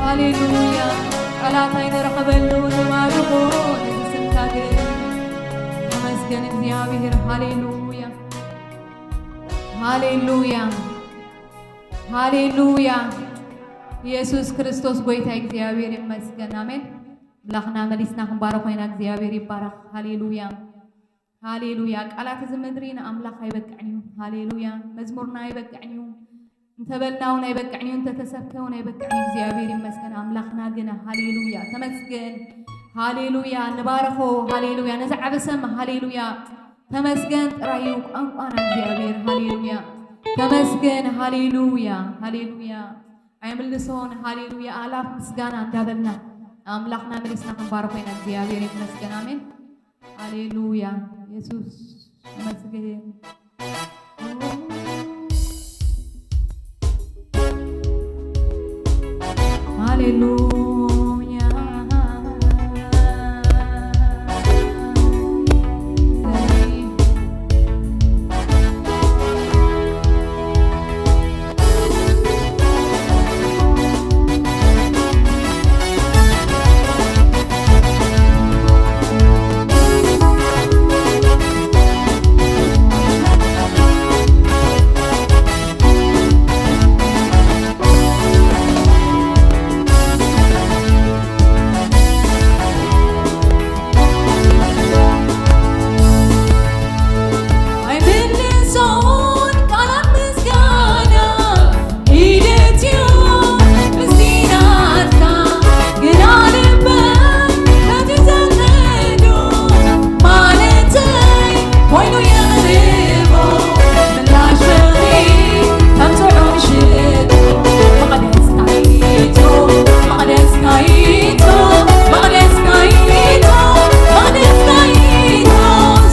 ሃሌሉያ። ቃላት ኣይንረኸበሉ ንባርኾ ነዚ ስምካ ግን። ተመስገን እግዚኣብሔር። ሃሌሉያ። ሃሌሉያ። ሃሌሉያ። ኢየሱስ ክርስቶስ ጎይታ እግዚኣብሔር ይመስገን። ኣሜን። ኣምላኽና መሊስና ክንባርኾ ኢና። እግዚኣብሔር ይባረኽ። ሃሌሉያ። ሃሌሉያ። ቃላት እዚ ምድሪ ንኣምላኽ ኣይበቅዕን እዩ። ሃሌሉያ። መዝሙርና ኣይበቅዕን እዩ። እንተበልና እውን ኣይበቅዕን እዩ። እንተተሰብከ እውን ኣይበቅዕን እዩ። እግዚኣብሔር ይመስገን። ኣምላኽና ግን ሃሌሉያ። ተመስገን። ሃሌሉያ። ንባርኾ። ሃሌሉያ። ነዚ ዓበሰም ሃሌሉያ። ተመስገን ጥራይ እዩ ቋንቋና እግዚኣብሔር። ሃሌሉያ። ተመስገን። ሃሌሉያ። ሃሌሉያ። ኣይምልሶን። ሃሌሉያ። ኣላፍ ምስጋና እንዳበልና ኣምላኽና መሊስና ክንባርኾ ኢና። እግዚኣብሔር ይመስገን። ኣሜን። ሃሌሉያ። ኢየሱስ ተመስገን። ሃሌሉያ። ኣይምልሶን ቃላት ምስጋና ሒደት እዩ ምስቲ ናትካ ግና ልበይ ነቲ ዘንዶ ማለተይ ኮይኑ የቕርቦ ምላሽ ፍቕሪ ከም ጥዑም ሽቶ መቕደስካ ኢቶ መቕደስካ ኢቶ መቕደስካ ኢቶ መቕደስካ ኢቶ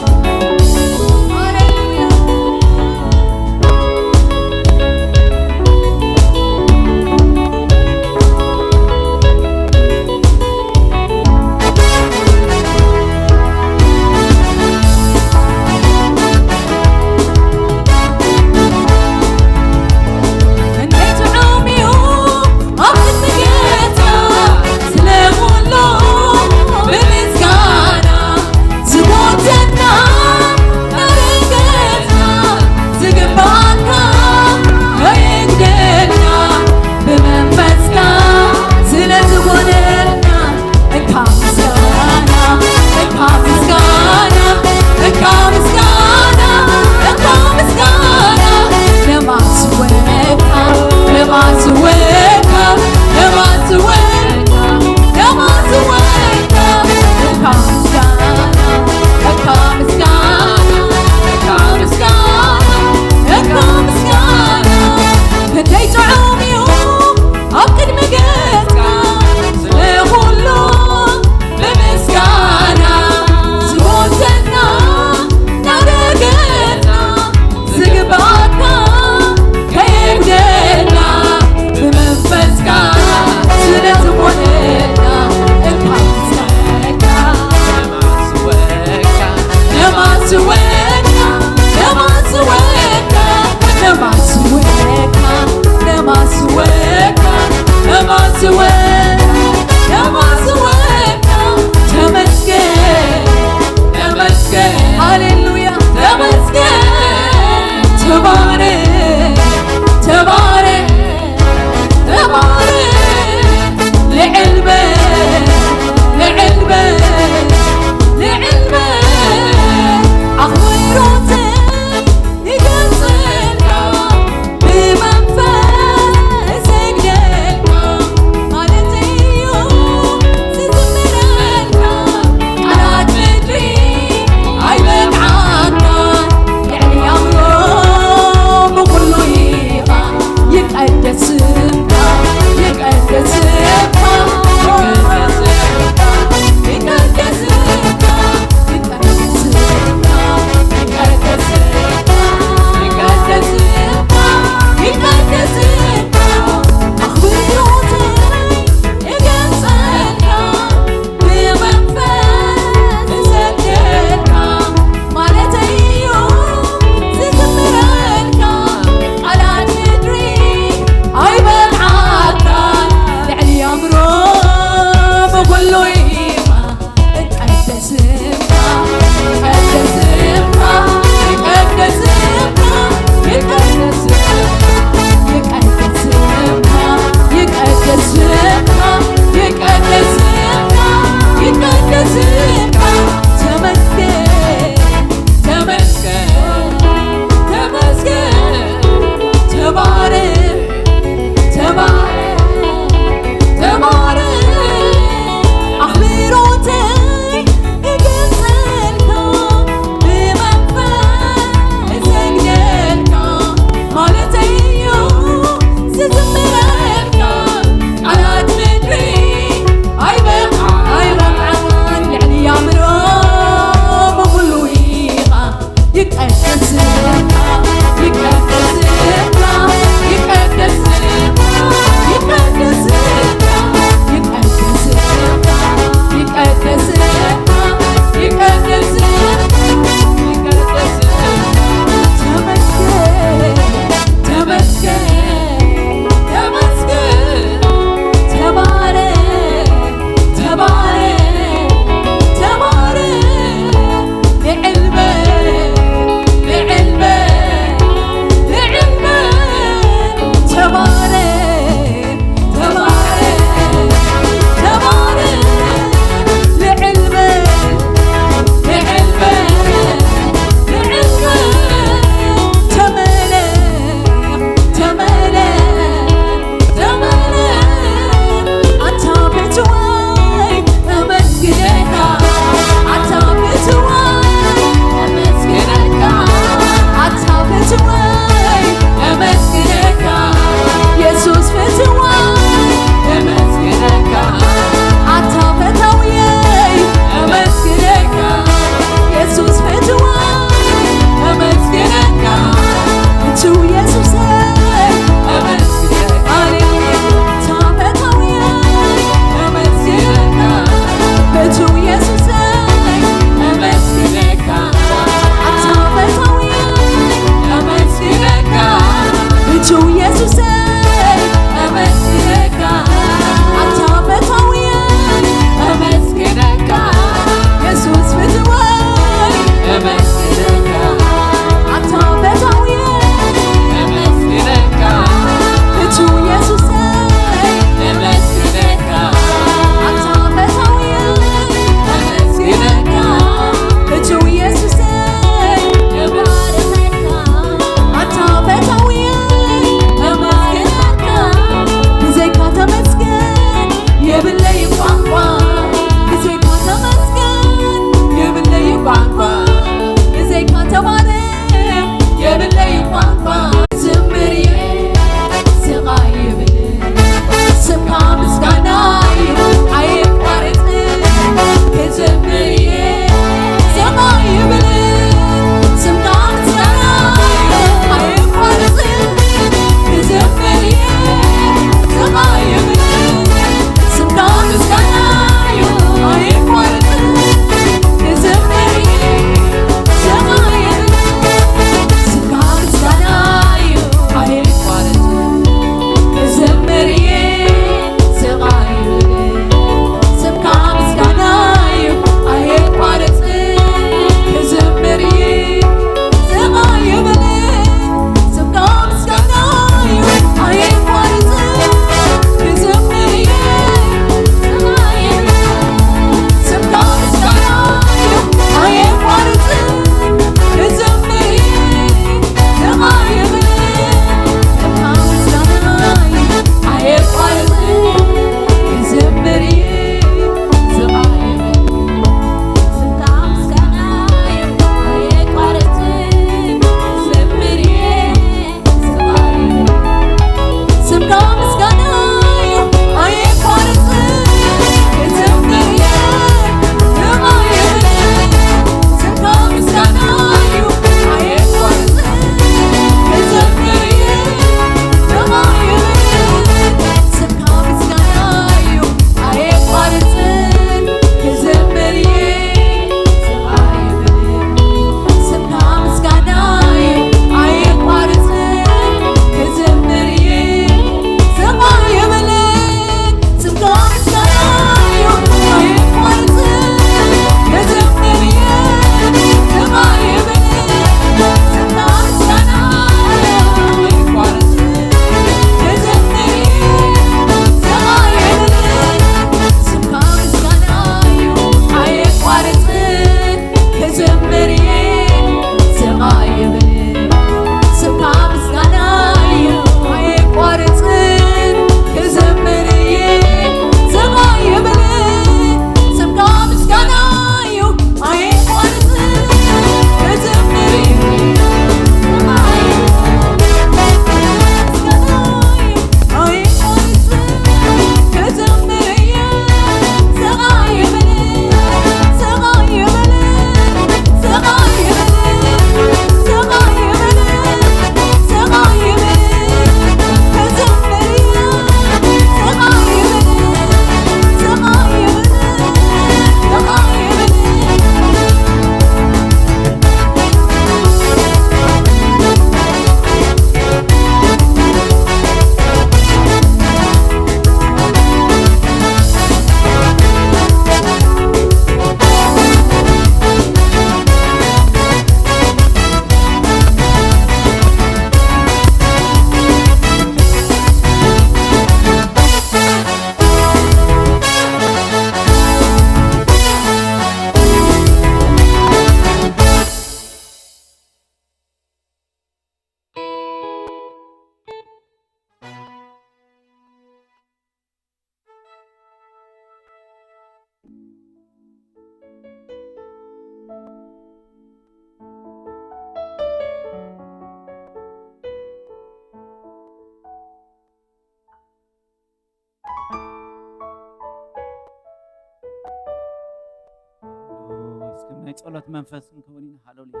ናይ ጸሎት መንፈስ ክንከውን ኢና። ሃሌሉያ፣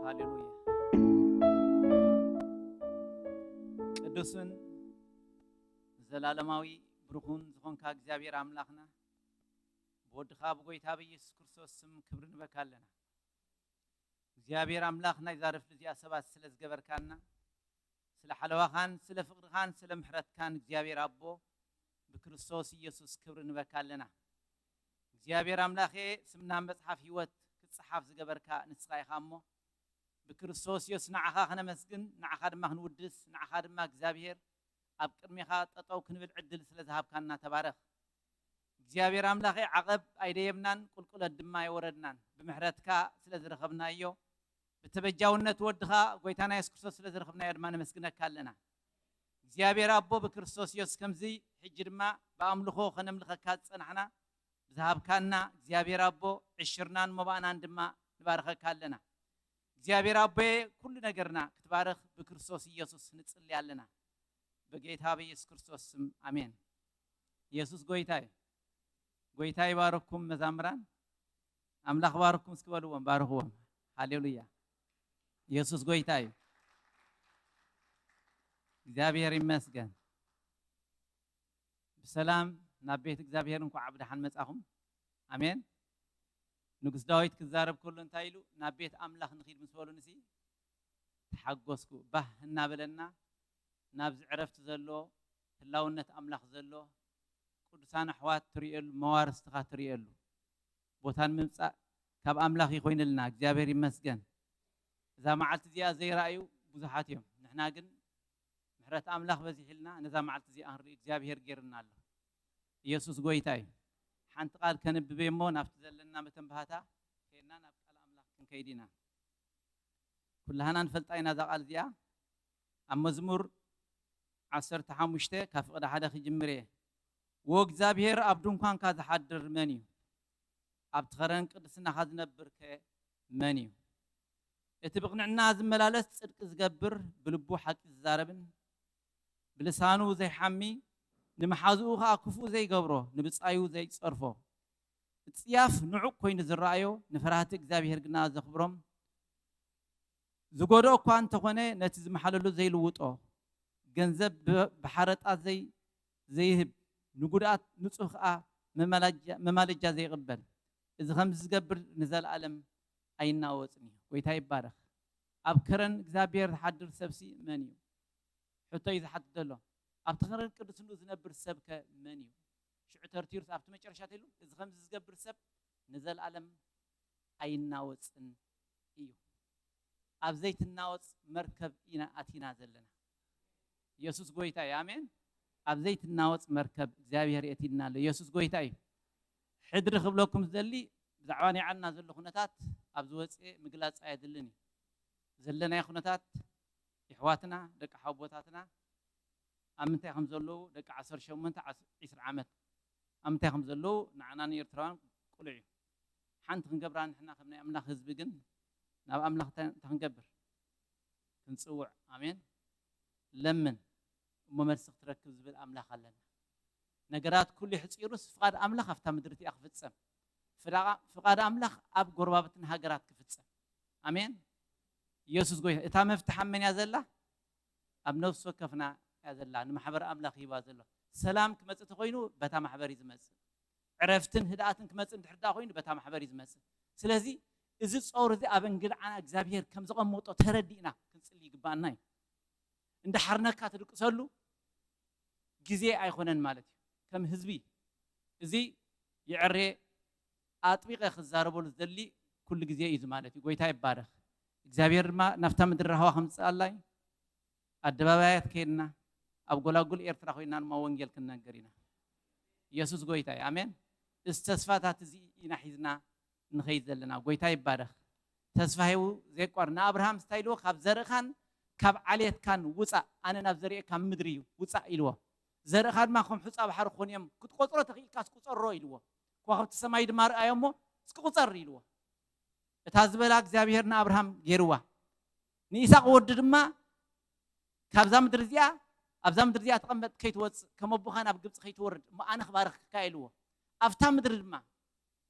ሃሌሉያ። ቅዱስን ዘላለማዊ ብሩኹን ዝኾንካ እግዚኣብሔር ኣምላኽና፣ ብወድኻ ብጎይታ ብኢየሱስ ክርስቶስ ስም ክብሪ ንበካ ኣለና። እግዚኣብሔር ኣምላኽ፣ ናይዛ ረፍዲ እዚኣ ሰባት ስለ ዝገበርካና፣ ስለ ሓለዋኻን ስለ ፍቕርኻን ስለ ምሕረትካን እግዚኣብሔር ኣቦ፣ ብክርስቶስ ኢየሱስ ክብሪ ንበካ ኣለና። እግዚኣብሔር ኣምላኸ፣ ስምና ኣብ መጽሓፍ ህይወት ክጸሓፍ ዝገበርካ ንስኻ ኢኻ እሞ፣ ብክርስቶስ ኢየሱስ ንዓኻ ክነመስግን፣ ንዓኻ ድማ ክንውድስ፣ ንዓኻ ድማ እግዚኣብሔር ኣብ ቅድሜኻ ጠጠው ክንብል ዕድል ስለ ዝሃብካና ተባረኽ። እግዚኣብሔር ኣምላኸ፣ ዓቐብ ኣይደየብናን፣ ቁልቁለት ድማ ኣይወረድናን። ብምሕረትካ ስለ ዝረኸብናዮ፣ ብተበጃውነት ወድኻ ጎይታና የሱስ ክርስቶስ ስለ ዝረኸብናዮ ድማ ነመስግነካ ኣለና። እግዚኣብሔር ኣቦ፣ ብክርስቶስ ኢየሱስ ከምዚ ሕጂ ድማ ብኣምልኾ ከነምልኸካ ዝጸናሕና ብዝሃብካና እግዚኣብሔር ኣቦ፣ ዕሽርናን መባእናን ድማ ንባርኸካ ኣለና። እግዚኣብሔር ኣቦየ፣ ኩሉ ነገርና ክትባርኽ ብክርስቶስ ኢየሱስ ንጽሊ ኣለና። በጌታ በኢየሱስ ክርስቶስ ስም ኣሜን። ኢየሱስ ጎይታ እዩ። ጎይታ ይባርኩም መዛምራን። ኣምላኽ ባርኩም እስኪ በልዎም፣ ባርኽዎም። ሃሌሉያ። ኢየሱስ ጎይታ እዩ። እግዚኣብሔር ይመስገን። ብሰላም ናብ ቤት እግዚኣብሔር እንኳዕ ብደሓን መጻኹም። ኣሜን። ንጉስ ዳዊት ክዛረብ ከሎ እንታይ ኢሉ? ናብ ቤት ኣምላኽ ንኺድ ምስ በሉንሲ ተሓጎስኩ። ባህ እናበለና ናብዚ ዕረፍቲ ዘሎ፣ ህላውነት ኣምላኽ ዘሎ፣ ቅዱሳን ኣሕዋት ትርእየሉ፣ መዋርስትኻ ትርእየሉ ቦታን ምምጻእ ካብ ኣምላኽ ይኾይንልና። እግዚኣብሔር ይመስገን። እዛ መዓልቲ እዚኣ ዘይረኣዩ ብዙሓት እዮም። ንሕና ግን ምሕረት ኣምላኽ በዚሕልና ነዛ መዓልቲ እዚኣ ክንርኢ እግዚኣብሔር ጌርና ኣሎ። ኢየሱስ ጎይታ እዩ። ሓንቲ ቃል ከንብብ እሞ ናብቲ ዘለና መተንባህታ ከይድና ናብ ቃል ኣምላኽ ክንከይድ ኢና። ኩላህና ንፈልጣ ኢና እዛ ቃል እዚኣ። ኣብ መዝሙር ዓሰርተ ሓሙሽተ ካብ ፍቕዲ ሓደ ክጅምር እየ። "ዎ እግዚኣብሔር፣ ኣብ ድንኳንካ ዝሓድር መን እዩ? ኣብቲ ኸረን ቅድስናኻ ዝነብር ከ መን እዩ? እቲ ብቕንዕና ዝመላለስ፣ ጽድቂ ዝገብር፣ ብልቡ ሓቂ ዝዛረብን ብልሳኑ ዘይሓሚ፣ ንመሓዝኡ ኸኣ ክፉእ ዘይገብሮ፣ ንብጻዩ ዘይጸርፎ፣ ጽያፍ ንዑቕ ኮይኑ ዝረኣዮ፣ ንፈራህቲ እግዚኣብሔር ግና ዘኽብሮም፣ ዝጎድኦ እኳ እንተኾነ ነቲ ዝመሓለሉ ዘይልውጦ፣ ገንዘብ ብ-፣ ብሓረጣ ዘይ-፣ ዘይህብ፣ ንጉድኣት ንጹህ ኸኣ መማላጃ-፣ መማለጃ ዘይቕበል፣ እዚ ኸምዚ ዝገብር ንዘለኣለም ኣይናወጽን እዩ።" ጎይታ ይባረኽ። ኣብ ከረን እግዚኣብሔር ዝሓድር ሰብሲ መን እዩ? ሕቶ እዩ ዝሓትት ዘሎ። ኣብቲ ኸረን ቅድስንኡ ዝነብር ሰብ ከ መን እዩ? ሽዑ ተርቲሩስ ኣብቲ መጨረሻ ተይሉ፣ እዚ ኸምዚ ዝገብር ሰብ ንዘለኣለም ኣይናወጽን እዩ። ኣብ ዘይትናወጽ መርከብ ኢና ኣቲና ዘለና። ኢየሱስ ጎይታ እዩ። ኣሜን። ኣብ ዘይትናወጽ መርከብ እግዚኣብሔር የእቲና ኣሎ። ኢየሱስ ጎይታ እዩ። ሕድሪ ክብለኩም ዝደሊ፣ ብዛዕባ ናይ ዓድና ዘሎ ኩነታት ኣብ ዝወፅኤ ምግላፅ ኣየድልን እዩ። ዘለናዮ ኩነታት፣ የሕዋትና፣ ደቂ ሓቦታትና ኣብ ምንታይ ከም ዘለዉ፣ ደቂ ዓሰርተ ሸሞንተ፣ ዒስራ ዓመት ኣብ ምንታይ ከም ዘለዉ፣ ንዓና ንኤርትራውያን ቁሉዕ እዩ። ሓንቲ ክንገብራ ንሕና ከም ናይ ኣምላኽ ህዝቢ ግን ናብ ኣምላኽ እንታይ እንታይ ክንገብር? ክንጽውዕ። ኣሜን። ለምን እሞ መልሲ ክትረክብ ዝብል ኣምላኽ ኣለና። ነገራት ኩሉ ይሕጺሩስ ፍቓድ ኣምላኽ ኣብታ ምድሪ እቲኣ ክፍጸም። ፍዳ-፣ ፍቓድ ኣምላኽ ኣብ ጎረባብትና ሃገራት ክፍጸም። ኣሜን። ኢየሱስ ጎይታ። እታ መፍትሕ ኣብ መን እያ ዘላ? ኣብ ነፍሲ ወከፍና እያ ዘላ። ንማሕበር ኣምላኽ ሂባ ዘሎ። ሰላም ክመጽእ ተኾይኑ በታ ማሕበር እዩ ዝመጽእ። ዕረፍትን ህድኣትን ክመጽእ እንድሕር ደኣ ኮይኑ በታ ማሕበር እዩ ዝመጽእ። ስለዚ እዚ ጾር እዚ ኣብ እንግድዓና እግዚኣብሔር ከም ዘቐመጦ ተረዲእና ክንጽሊ ይግባኣና እዩ። እንዳሓርነካ ትድቅሰሉ ግዜ ኣይኮነን ማለት እዩ። ከም ህዝቢ እዚ ይዕሬ ኣጥቢቐ ክዛረበሉ ዝደሊ ኩሉ ግዜ እዩ እዚ ማለት እዩ። ጎይታ ይባረኽ። እግዚኣብሔር ድማ ናብታ ምድሪ ራህዋ ከምጽኣላ እዩ። ኣደባባያት ከይድና ኣብ ጎላጉል ኤርትራ ኮይና ድማ ወንጌል ክንነግር ኢና። ኢየሱስ ጎይታ እዩ። ኣሜን። እዚ ተስፋታት እዚ ኢና ሒዝና ንኸይድ ዘለና። ጎይታ ይባረኽ። ተስፋ ሂቡ ዘይቋር ንኣብርሃም እንታይ ኢልዎ? "ካብ ዘርእኻን ካብ ዓሌትካን ውጻእ፣ ኣነ ናብ ዘርእካ ምድሪ ውጻእ" ኢልዎ። ዘርእኻ ድማ ከም ሑጻ ባሕሪ ክኾኑ እዮም፣ ክትቆጽሮ ተኽኢልካስ ቁጸሮ ኢልዎ። ከዋኽብቲ ሰማይ ድማ ርኣዮ እሞ እስኪ ቁጸር ኢልዎ። እታ ዝበላ እግዚኣብሔር ንኣብርሃም ገይርዋ። ንኢሳቅ ወዱ ድማ ካብዛ ምድሪ እዚኣ፣ ኣብዛ ምድሪ እዚኣ ተቐመጥ ከይትወጽእ፣ ከም ኣቦኻ ናብ ግብጺ ከይትወርድ፣ እሞ ኣነ ክባርኸካ ኢልዎ። ኣብታ ምድሪ ድማ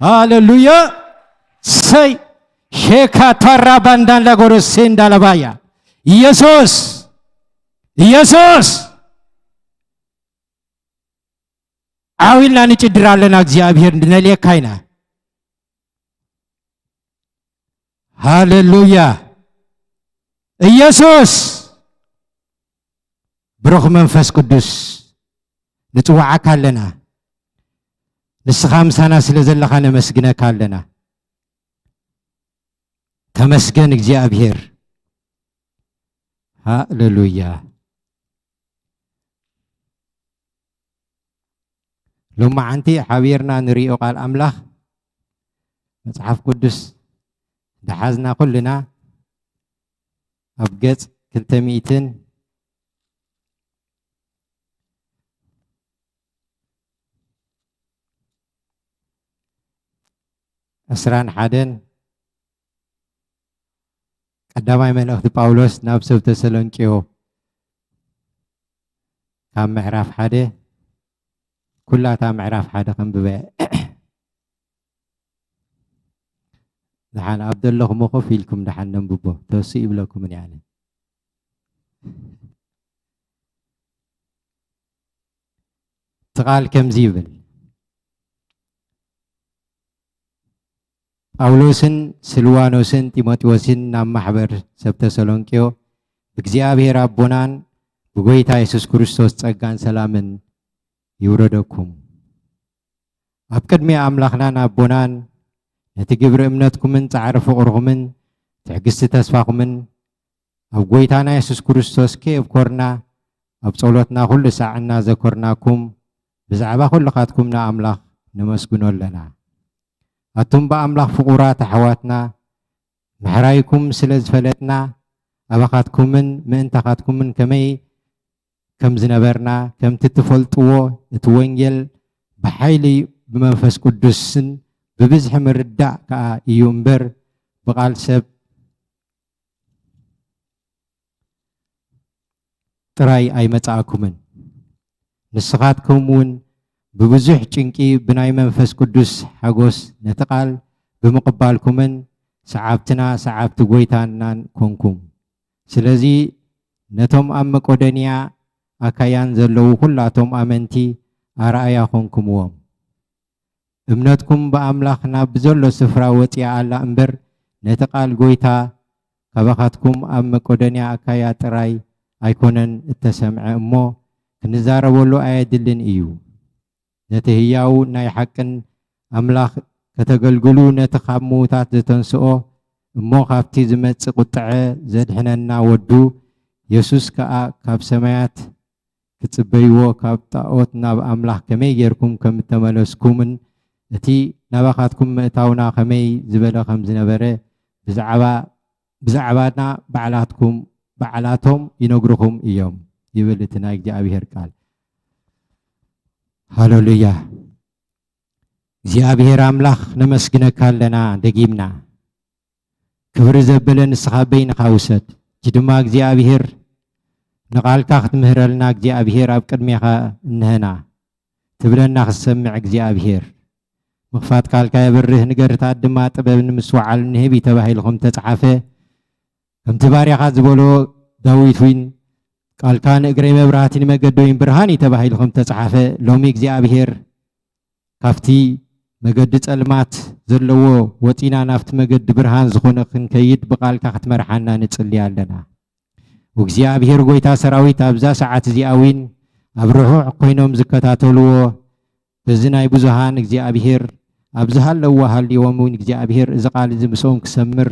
ሃሌሉያ። ሰይ ሼካ ታራ ባንዳን ላጎረሴ እንዳለባያ ኢየሱስ ኢየሱስ ዓው ኢልና ንጭድር ኣለና። እግዚኣብሔር እንድነልየካ ኢና። ሃሌሉያ። ኢየሱስ፣ ብሩኽ መንፈስ ቅዱስ፣ ንጽውዓካ ኣለና። ንስኻ ምሳና ስለ ዘለኻ ነመስግነካ ኣለና። ተመስገን እግዚኣብሔር። ሃሌሉያ። ሎማዓንቲ ሓቢርና ንሪኦ ቃል ኣምላኽ፣ መጽሓፍ ቅዱስ ደሓዝና ኩልና ኣብ ገጽ ክልተ ሚእትን ዕስራን ሓደን፣ ቀዳማይ መልእኽቲ ጳውሎስ ናብ ሰብ ተሰሎንቄዮ፣ ካብ ምዕራፍ ሓደ፣ ኩላታ ምዕራፍ ሓደ ከንብበ። ደሓን ኣብ ዘለኹም ኮፍ ኢልኩም ደሓን ነንብቦ፣ ተወስእ ይብለኩምን እየ ኣነ። እቲ ቃል ከምዚ ይብል፣ ጳውሎስን ስልዋኖስን ጢሞቴዎስን ናብ ማሕበር ሰብ ተሰሎንቄዮ፣ ብእግዚኣብሔር ኣቦናን ብጎይታ የሱስ ክርስቶስ ጸጋን ሰላምን ይውረደኩም። ኣብ ቅድሚ ኣምላኽናን ኣቦናን፣ ነቲ ግብሪ እምነትኩምን ጻዕሪ ፍቕርኹምን ትዕግስቲ ተስፋኹምን ኣብ ጎይታና የሱስ ክርስቶስ ከየብኮርና፣ ኣብ ጸሎትና ኩሉ ሳዕ እናዘኮርናኩም፣ ብዛዕባ ኩልኻትኩም ንኣምላኽ ነመስግኖ ኣለና። ኣቱም ብኣምላኽ ፍቑራት ኣሕዋትና፣ ምሕራይኩም ስለ ዝፈለጥና፣ ኣባኻትኩምን ምእንታኻትኩምን ከመይ ከም ዝነበርና፣ ከምቲ ትፈልጥዎ፣ እቲ ወንጌል ብሓይሊ ብመንፈስ ቅዱስን ብብዝሒ ምርዳእ ከኣ እዩ እምበር፣ ብቓል ሰብ ጥራይ ኣይመጻእኩምን። ንስኻትኩም እውን ብብዙሕ ጭንቂ ብናይ መንፈስ ቅዱስ ሓጎስ ነቲ ቃል ብምቕባልኩምን ሰዓብትና ሰዓብቲ ጎይታናን ኮንኩም። ስለዚ ነቶም ኣብ መቄዶንያ ኣካያን ዘለዉ ኩላቶም ኣመንቲ ኣርኣያ ኮንኩምዎም። እምነትኩም ብኣምላኽ ናብ ዘሎ ስፍራ ወጺኣ ኣላ እምበር፣ ነቲ ቃል ጎይታ ካባኻትኩም ኣብ መቄዶንያ ኣካያ ጥራይ ኣይኮነን እተሰምዐ እሞ፣ ክንዛረበሉ ኣየድልን እዩ። ነቲ ህያው ናይ ሓቅን ኣምላኽ ከተገልግሉ፣ ነቲ ካብ ምዉታት ዘተንስኦ እሞ ካብቲ ዝመጽእ ቁጥዐ ዘድሕነና ወዱ የሱስ ከኣ ካብ ሰማያት ክትጽበይዎ፣ ካብ ጣኦት ናብ ኣምላኽ ከመይ ጌርኩም ከም እተመለስኩምን፣ እቲ ናባኻትኩም ምእታውና ከመይ ዝበለ ከም ዝነበረ ብዛዕባ፣ ብዛዕባና ባዕላትኩም፣ ባዕላቶም ይነግሩኹም እዮም፣ ይብል እቲ ናይ እግዚኣብሔር ቃል። ሃሌሉያ። እግዚኣብሔር ኣምላኽ ነመስግነካ ኣለና ደጊምና። ክብሪ ዘበለ ንስኻ በይንኻ ውሰድ። ሕጂ ድማ እግዚኣብሔር ንቓልካ ክትምህረልና እግዚኣብሔር ኣብ ቅድሜኻ እንሀና። ትብለና ክትሰምዕ እግዚኣብሔር። ምኽፋት ቃልካ የብርህ፣ ንገርታት ድማ ጥበብ ንምስትውዓል ንህብ እዩ ተባሂሉ ከም ተጻሓፈ፣ ከምቲ ባርያኻ ዝበሎ ዳዊት እውን፣ "ቃልካ ንእግረይ መብራህቲ ንመገደይን ብርሃን እዩ" ተባሂሉ ከም ተጻሓፈ፣ ሎሚ እግዚኣብሔር ካብቲ መገዲ ጸልማት ዘለዎ ወጺና ናብቲ መገዲ ብርሃን ዝኾነ ክንከይድ ብቃልካ ክትመርሓና ንጽሊ ኣለና። እግዚኣብሔር ጎይታ ሰራዊት ኣብዛ ሰዓት እዚኣ እውን ኣብ ርሑቕ ኮይኖም ዝከታተልዎ በዚ ናይ ብዙሃን እግዚኣብሔር ኣብ ዝሃለዎ ሃልዎም እውን እግዚኣብሔር እዚ ቃል እዚ ምስኦም ክሰምር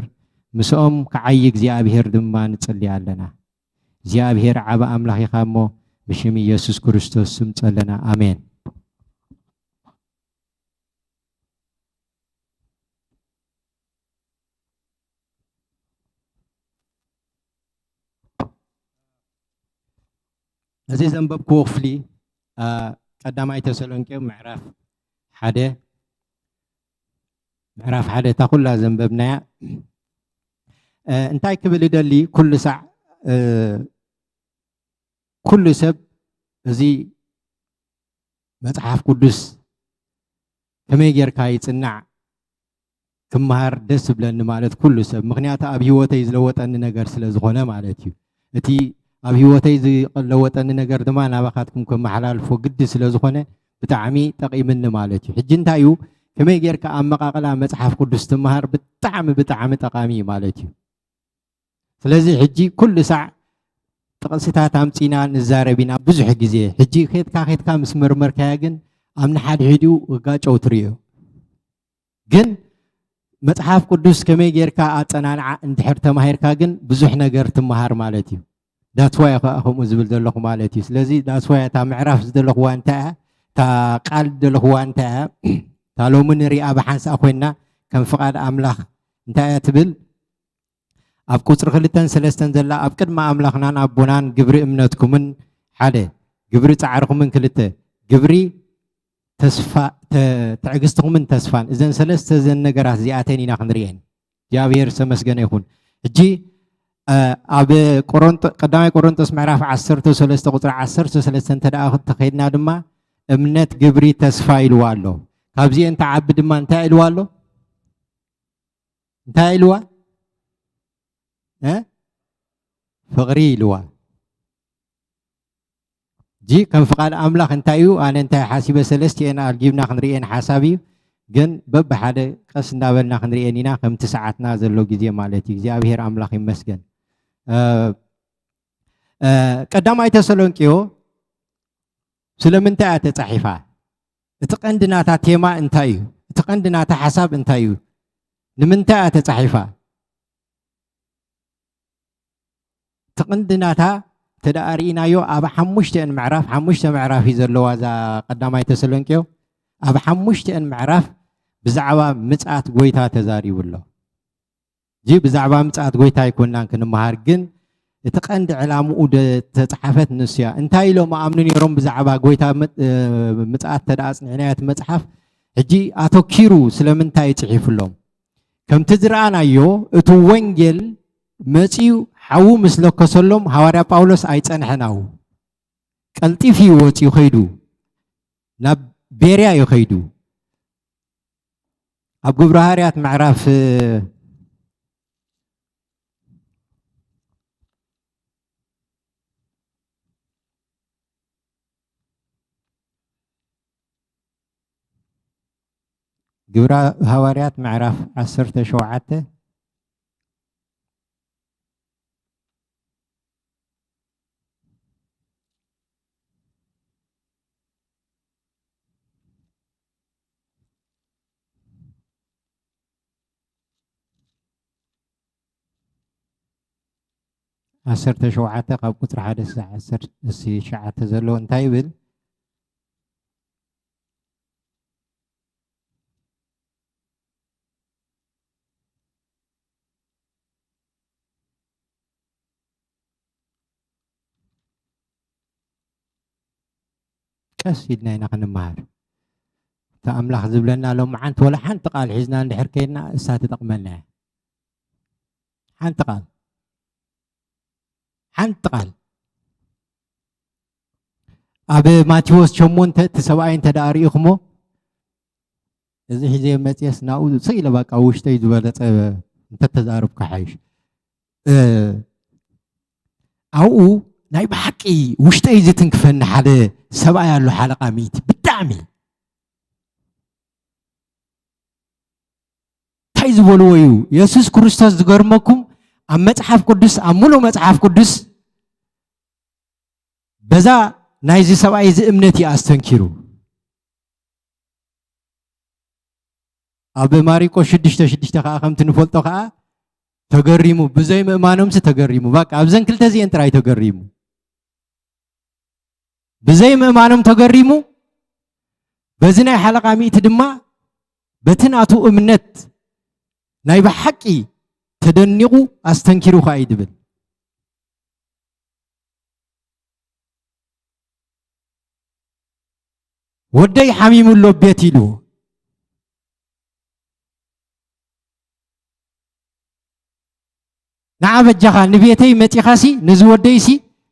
ምስኦም ክዓይ እግዚኣብሔር ድማ ንጽሊ ኣለና። እግዚኣብሔር ዓቢ ኣምላኽ ኢኻ እሞ ብሽም ኢየሱስ ክርስቶስ ስም ጸለና። ኣሜን። እዚ ዘንበብክዎ ክፍሊ፣ አ፣ ቀዳማይ ተሰሎንቄ ምዕራፍ ሓደ፣ ምዕራፍ ሓደ እታ ኩላ ዘንበብናያ፣ እ፣ እንታይ ክብል እደሊ፣ ኩሉ ሳዕ፣ እ፣ ኩሉ ሰብ እዚ መጽሓፍ ቅዱስ ከመይ ጌርካ ይጽናዕ ክመሃር ደስ ዝብለኒ ማለት ኩሉ ሰብ፣ ምኽንያቱ ኣብ ህይወተይ ዝለወጠኒ ነገር ስለ ዝኾነ ማለት እዩ። እቲ ኣብ ህይወተይ ዝለወጠኒ ነገር ድማ ናባኻትኩም ከመሓላልፎ ግዲ ስለ ዝኾነ ብጣዕሚ ጠቒምኒ ማለት እዩ። ሕጂ እንታይ እዩ፣ ከመይ ጌርካ ኣመቓቕላ መጽሓፍ ቅዱስ ትመሃር ብጣዕሚ፣ ብጣዕሚ ጠቓሚ እዩ ማለት እዩ። ስለዚ ሕጂ ኩሉ ሳዕ ጥቕስታት ኣምጺና ንዛረብ ኢና ብዙሕ ግዜ። ሕጂ ኬድካ ኬድካ ምስ መርመርካያ ግን ኣብ ንሓድሕዲኡ እጋጨው ትርእዮ። ግን መጽሓፍ ቅዱስ ከመይ ጌርካ ኣጸናንዓ እንድሕር ተማሂርካ ግን ብዙሕ ነገር ትመሃር ማለት እዩ። ዳትዋይ ከዓ ከምኡ ዝብል ዘለኹ ማለት እዩ። ስለዚ ዳትዋይ እታ ምዕራፍ ዝደለኽዋ እንታይ እያ? እታ ቃል ዝደለኽዋ እንታይ እያ? እታ ሎሚ ንሪኣ ብሓንሳእ ኮይና ከም ፍቓድ ኣምላኽ እንታይ እያ ትብል? ኣብ ቁጽሪ ክልተን ሰለስተን ዘላ ኣብ ቅድሚ ኣምላኽናን ኣቦናን ግብሪ እምነትኩምን ሓደ፣ ግብሪ ጻዕርኹምን ክልተ፣ ግብሪ ተስፋ ተ- ትዕግስትኹምን ተስፋን። እዘን ሰለስተ እዘን ነገራት እዚኣተን ኢና ክንርእየን። እግዚኣብሔር ዝተመስገነ ይኹን። ሕጂ እ፣ ኣብ ቆሮንጦ ቀዳማይ ቆሮንጦስ ምዕራፍ ዓሰርተ ሰለስተ ቁጽሪ ዓሰርተ ሰለስተ እንተ ደኣ ተኸድና ድማ እምነት ግብሪ ተስፋ ኢልዋ ኣሎ። ካብዚኤን ተዓቢ ድማ እንታይ ኢልዋ ኣሎ? እንታይ ኢልዋ? እ? ፍቕሪ ኢልዋ። እዚ ከም ፍቓድ ኣምላኽ እንታይ እዩ? ኣነ እንታይ ሓሲበ? ሰለስቲኤን ኣልጊብና ክንርእየን ሓሳብ እዩ። ግን በብሓደ ቀስ እንዳበልና ክንርእየን ኢና፣ ከምቲ ሰዓትና ዘሎ ግዜ ማለት እዩ። እግዚኣብሔር ኣምላኽ ይመስገን። እ፣ እ፣ ቀዳማይ ተሰሎንቄዮ ስለምንታይ እያ ተጻሒፋ? እቲ ቀንዲ ናታ ቴማ እንታይ እዩ? እቲ ቀንዲ ናታ ሓሳብ እንታይ እዩ? ንምንታይ እያ ተጻሒፋ? እቲ ቀንዲ ናታ እንተ ደኣ ርኢናዮ ኣብ ሓሙሽተን ምዕራፍ፣ ሓሙሽተ ምዕራፍ እዩ ዘለዋ እዛ ቀዳማይ ተሰሎንቄዮ። ኣብ ሓሙሽተን ምዕራፍ ብዛዕባ ምጽኣት ጎይታ ተዛሪቡ ኣሎ። እዚ ብዛዕባ ምጽኣት ጎይታ ኣይኮንናን ክንመሃር፣ ግን እቲ ቀንዲ ዕላምኡ ደ-፣ ተጻሓፈት ንሱ እያ። እንታይ ኢሎም ኣምኑ ነይሮም ብዛዕባ ጎይታ መ-፣ እ፣ ምጽኣት እንተ ደኣ ኣጽኒዕናዮ እቲ መጽሓፍ፣ ሕጂ ኣተኪሩ ስለምንታይ ጽሒፉሎም? ከምቲ ዝረኣናዮ እቲ ወንጌል መጺኡ ሓዉ ምስ ለከሰሎም ሃዋርያ ጳውሎስ ኣይጸንሐን፣ ኣብኡ ቀልጢፉ እዩ ወጺኡ ከይዱ፣ ናብ ቤርያ እዩ ከይዱ። ኣብ ግብረ ሃዋርያት ምዕራፍ ግብረ ሃዋርያት ምዕራፍ ዓሰርተ ሸውዓተ ዓሰርተ ሸውዓተ ካብ ቁጽሪ ሓደ ክሳዕ ዓሰርተ ትሽዓተ ዘሎ እንታይ ይብል? ቀስ ኢልና ኢና ክንመሃር። እቲ ኣምላኽ ዝብለና ሎምዓንቲ ወላ ሓንቲ ቃል ሒዝና እንድሕር ከይድና እሳ ትጠቕመና እያ። ሓንቲ ቃል። ሓንቲ ቃል። ኣብ ማቴዎስ ሸሞንተ እቲ ሰብኣይ እንተ ደኣ ርኢኹሞ፣ እዚ ሒዘ መጽየስ ናብኡ ስቕ ኢለ በቃ ውሽጠይ ዝበለጸ እንተተዛረብኩ ሓይሽ። እ፣ ኣብኡ ናይ ብሓቂ ውሽጠይ ዝትንክፈኒ ሓደ ሰብኣይ ኣሎ፣ ሓለቓ ሚእቲ። ብጣዕሚ እንታይ ዝበልዎ እዩ? የሱስ ክርስቶስ ዝገርመኩም ኣብ መጽሓፍ ቅዱስ፣ ኣብ ሙሉእ መጽሓፍ ቅዱስ በዛ ናይዚ ሰብኣይ እዚ እምነት እዩ ኣስተንኪሩ። ኣብ ማሪቆስ ሽዱሽተ ሽዱሽተ ከዓ ከምቲ ንፈልጦ ከዓ ተገሪሙ፣ ብዘይ ምእማኖምሲ ተገሪሙ። በቃ ኣብዘን ክልተ እዚኤን ጥራይ ተገሪሙ። ብዘይ ምእማኖም ተገሪሙ፣ በዚ ናይ ሓለቓ ሚእቲ ድማ በቲ ናቱ እምነት ናይ ብሓቂ ተደኒቑ ኣስተንኪሩ ከዓ እዩ ድብል። ወደይ ሓሚሙ ኣሎ ቤት ኢሉ። ንዓ በጃኻ ንቤተይ መጺኻሲ ነዚ ወደይሲ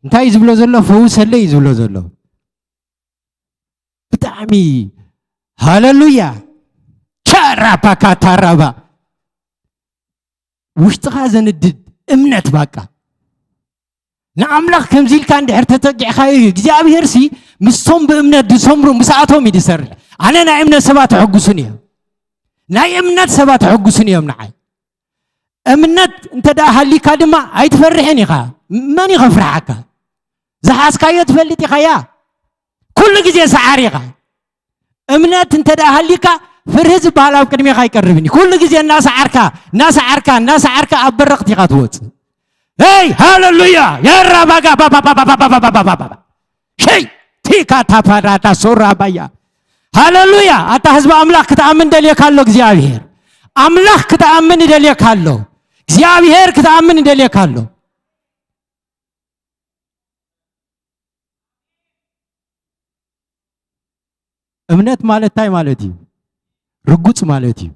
እንታይ ዝብሎ ዘሎ? ፈውሰለይ እዩ ዝብሎ ዘሎ። ብጣዕሚ ሃለሉያ። ቻራፓካታራባ ውሽጥኻ ዘንድድ እምነት ባቃ ንኣምላኽ ከምዚ ኢልካ እንድሕር ተጠጊዕካዮ እዩ እግዚኣብሄርሲ ምስቶም ብእምነት ዝሰምሩ ምስኣቶም እዩ ዝሰርሕ። ኣነ ናይ እምነት ሰባት ኣሐጉሱን እዮም። ናይ እምነት ሰባት ኣሐጉሱን እዮም ንዓይ። እምነት እንተ ደኣ ሃሊካ ድማ ኣይትፈርሕን ኢኻ። መን እዩ ከፍርሓካ? ዝሓዝካዮ ትፈልጥ ኢኻያ። ኩሉ ግዜ ሰዓር ኢኻ። እምነት እንተ ደኣ ሃሊካ ፍርሂ ዝበሃል ኣብ ቅድሜኻ ኣይቀርብን እዩ። ኩሉ ግዜ እናሰዓርካ፣ እናሰዓርካ፣ እናሰዓርካ ኣብ በረኽት ኢኻ ትወጽእ። ሄይ፣ ሃሌሉያ! የራባጋ ባባባባባባባባባባ። ሸይ! ቲካ ታፓራታ ሶራ ባያ። ሃሌሉያ! ኣታ ህዝቢ ኣምላኽ ክትኣምን ደልየካ ኣሎ እግዚኣብሔር። ኣምላኽ ክትኣምን ይደልየካ ኣሎ። እግዚኣብሔር ክትኣምን ይደልየካ ኣሎ። እምነት ማለት እንታይ ማለት እዩ? ርጉጽ ማለት እዩ።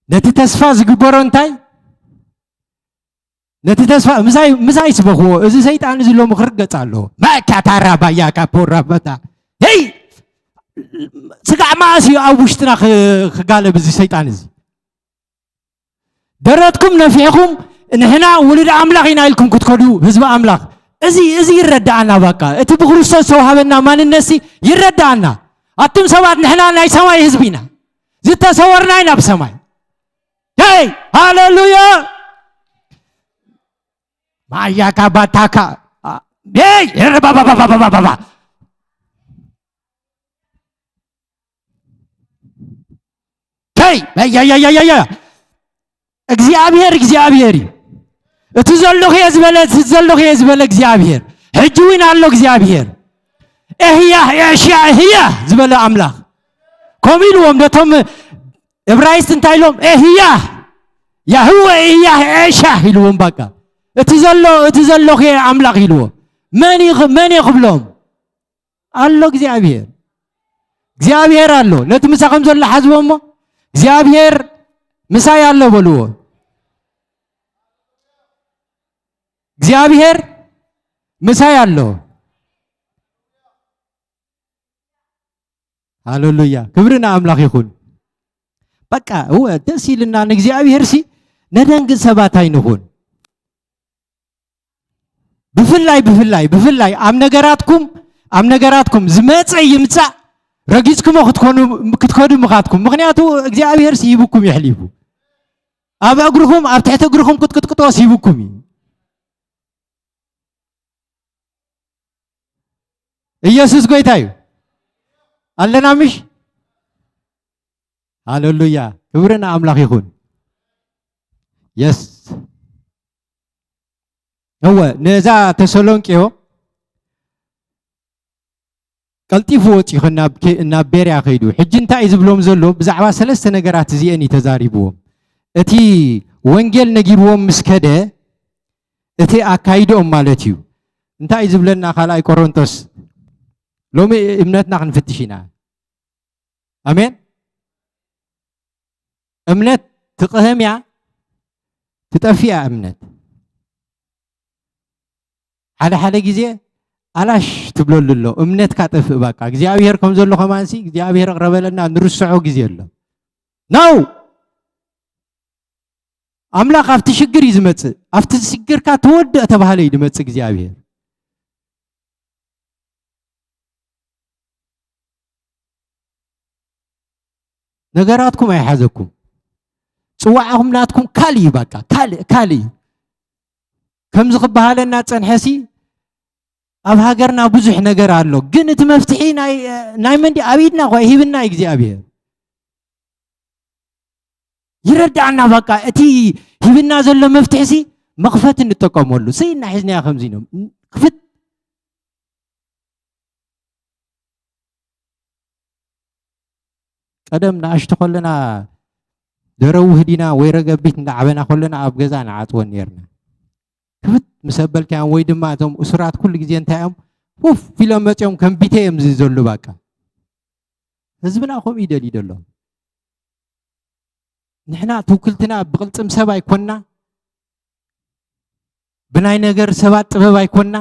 ነቲ ተስፋ ዝግበሮ እንታይ? ነቲ ተስፋ ምሳይ፣ ምሳይ ስበኽዎ፣ እዚ ሰይጣን እዚ ሎሚ ክርገጽ ኣለዎ። መካታራ ባያ ካፖራ በታ። ሄይ! ስጋዕ መኣስ እዩ ኣብ ውሽጥና ክ-፣ ክጋለብ እዚ ሰይጣን እዚ? ደረትኩም ነፊሕኩም ንሕና ውሉድ ኣምላኽ ኢና ኢልኩም ክትከዱ ህዝቢ ኣምላኽ። እዚ፣ እዚ ይረዳኣና በቃ። እቲ ብክርስቶስ ዝተዋህበና ማንነትሲ ይረዳኣና። ኣቱም ሰባት ንሕና ናይ ሰማይ ህዝቢ ኢና። ዝተሰወርና ኢና ብሰማይ። ሄይ! ሃሌሉያ! ማያካ ባታካ። ሄይ! ሄረ ባባባባባባባ። ከይ! ያያያያያ! እግዚኣብሔር፣ እግዚኣብሔር እዩ። እቲ ዘለኹ እየ ዝበለ፣ እቲ ዘለኹ እየ ዝበለ እግዚኣብሔር። ሕጂ እውን ኣሎ እግዚኣብሔር። ኤህያ፣ ኤሽያ፣ ኤህያ ዝበለ ኣምላኽ። ከምኡ ኢልዎም ነቶም እብራይስጥ እንታይ ኢሎም? ኤህያ፣ ያህወ፣ ኤህያ፣ ኤሻ ኢልዎም። በቃ እቲ ዘሎ፣ እቲ ዘለኹ እየ ኣምላኽ ኢልዎ። መን እዩ፣ መን እዩ ክብሎም? ኣሎ እግዚኣብሔር። እግዚኣብሔር ኣሎ። ነቲ ምሳኹም ዘሎ ሓዝዎ እሞ፣ እግዚኣብሔር ምሳይ ኣሎ በልዎ። እግዚኣብሔር ምሳይ ኣሎ። ሃሌሉያ። ክብሪ ንኣምላኽ ይኹን። በቃ፣ እወ፣ ደስ ኢልና ንእግዚኣብሔር ሲ ነደንግጽ ሰባት ኣይንኹን። ብፍላይ፣ ብፍላይ፣ ብፍላይ ኣብ ነገራትኩም፣ ኣብ ነገራትኩም ዝመጸ ይምጻእ፣ ረጊጽኩሞ ክትኮኑ፣ ክትከዱ ምኻትኩም። ምኽንያቱ እግዚኣብሔር ሲ ሂብኩም የሕሊፉ። ኣብ እግርኹም፣ ኣብ ትሕቲ እግርኹም ክትቅጥቅጥዎ ሲ ሂብኩም እዩ። ኢየሱስ ጎይታ እዩ። ኣለና ምሽ? ሃሌሉያ። ክብሪ ንኣምላኽ ይኹን። የስ። እወ፣ ነዛ ተሰሎንቄዮ ቀልጢፉ ወጺኹ ናብ ከ-፣ ናብ ቤርያ ከይዱ። ሕጂ እንታይ እዩ ዝብሎም ዘሎ? ብዛዕባ ሰለስተ ነገራት እዚኤን እዩ ተዛሪብዎም። እቲ ወንጌል ነጊርዎም ምስ ከደ፣ እቲ ኣካይድኦም ማለት እዩ። እንታይ እዩ ዝብለና ካልኣይ ቆሮንቶስ? ሎሚ እምነትና ክንፍትሽ ኢና። ኣሜን። እምነት ትቕህም እያ፣ ትጠፍእ እያ እምነት። ሓደ ሓደ ግዜ ኣላሽ ትብለሉ ኣሎ፣ እምነትካ ጠፍእ። በቃ እግዚኣብሔር ከም ዘሎ ከማንሲ እግዚኣብሔር ኣቕረበለና ንርስዖ ግዜ ኣሎ። ነው። ኣምላኽ ኣብቲ ሽግር እዩ ዝመጽእ። ኣብቲ ሽግርካ ተወድእ ተባህለ እዩ ዝመጽእ እግዚኣብሔር። ነገራትኩም ኣይሓዘኩም። ጽዋዕኹም ናትኩም ካልእ እዩ፣ በቃ ካልእ፣ ካልእ እዩ። ከምዚ ክበሃለና ጸንሐሲ፣ ኣብ ሃገርና ብዙሕ ነገር ኣሎ፣ ግን እቲ መፍትሒ ናይ፣ ናይ መንዲ ኣብ ኢድና እኮ ሂብና እዩ እግዚኣብሔር። ይረዳእና፣ በቃ እቲ ሂብና ዘሎ መፍትሒ ሲ መኽፈቲ ንጠቀመሉ። ስኢና ሒዝናዮ ከምዚ ኢኖም ክፍት። ቀደም ንኣሽቱ ከለና ደረው ህዲና ወይ ረገቢት እንዳዓበና ከለና ኣብ ገዛ ንዓጽወን ነርና። ክፍት ምስ ኣበልካዮም ወይ ድማ እቶም እሱራት ኩሉ ግዜ እንታይ እዮም? ውፍ ኢሎም መጽዮም ከም ቢተ እዮም ዝዘሉ። በቃ ህዝብና ከምኡ ይደልዩ ደሎ። ንሕና ትውክልትና ብቕልጽም ሰብ ኣይኮንና፣ ብናይ ነገር ሰባት ጥበብ ኣይኮንና፣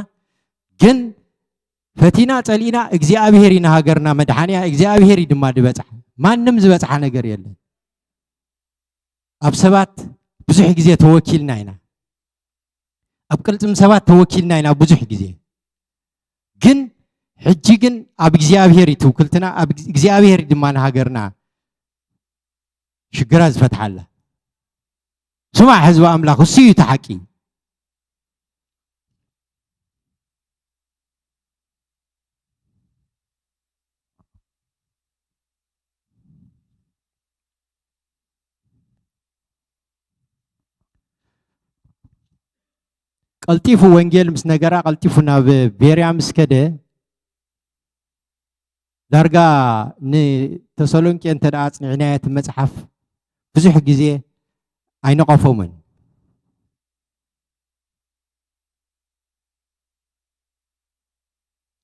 ግን ፈቲና ጸሊእና እግዚኣብሔር እዩ ንሃገርና መድሓኒያ፣ እግዚኣብሔር እዩ ድማ ዝበጽሓ። ማንም ዝበጽሓ ነገር የለን። ኣብ ሰባት ብዙሕ ግዜ ተወኪልና ኢና። ኣብ ቅልጽም ሰባት ተወኪልና ኢና ብዙሕ ግዜ። ግን ሕጂ ግን ኣብ እግዚኣብሔር እዩ ትውክልትና፣ ኣብ እግዚኣብሔር እዩ ድማ ንሃገርና ሽግራ ዝፈትሓላ። ስማዕ ህዝቢ ኣምላኽ፣ እሱ እዩ እቲ ሓቂ። ቀልጢፉ ወንጌል ምስ ነገራ፣ ቀልጢፉ ናብ ቤርያ ምስ ከደ፣ ዳርጋ ንተሰሎንቄ እንተ ደኣ ኣጽኒዕናዮ እቲ መጽሓፍ፣ ብዙሕ ግዜ ኣይነቐፎምን።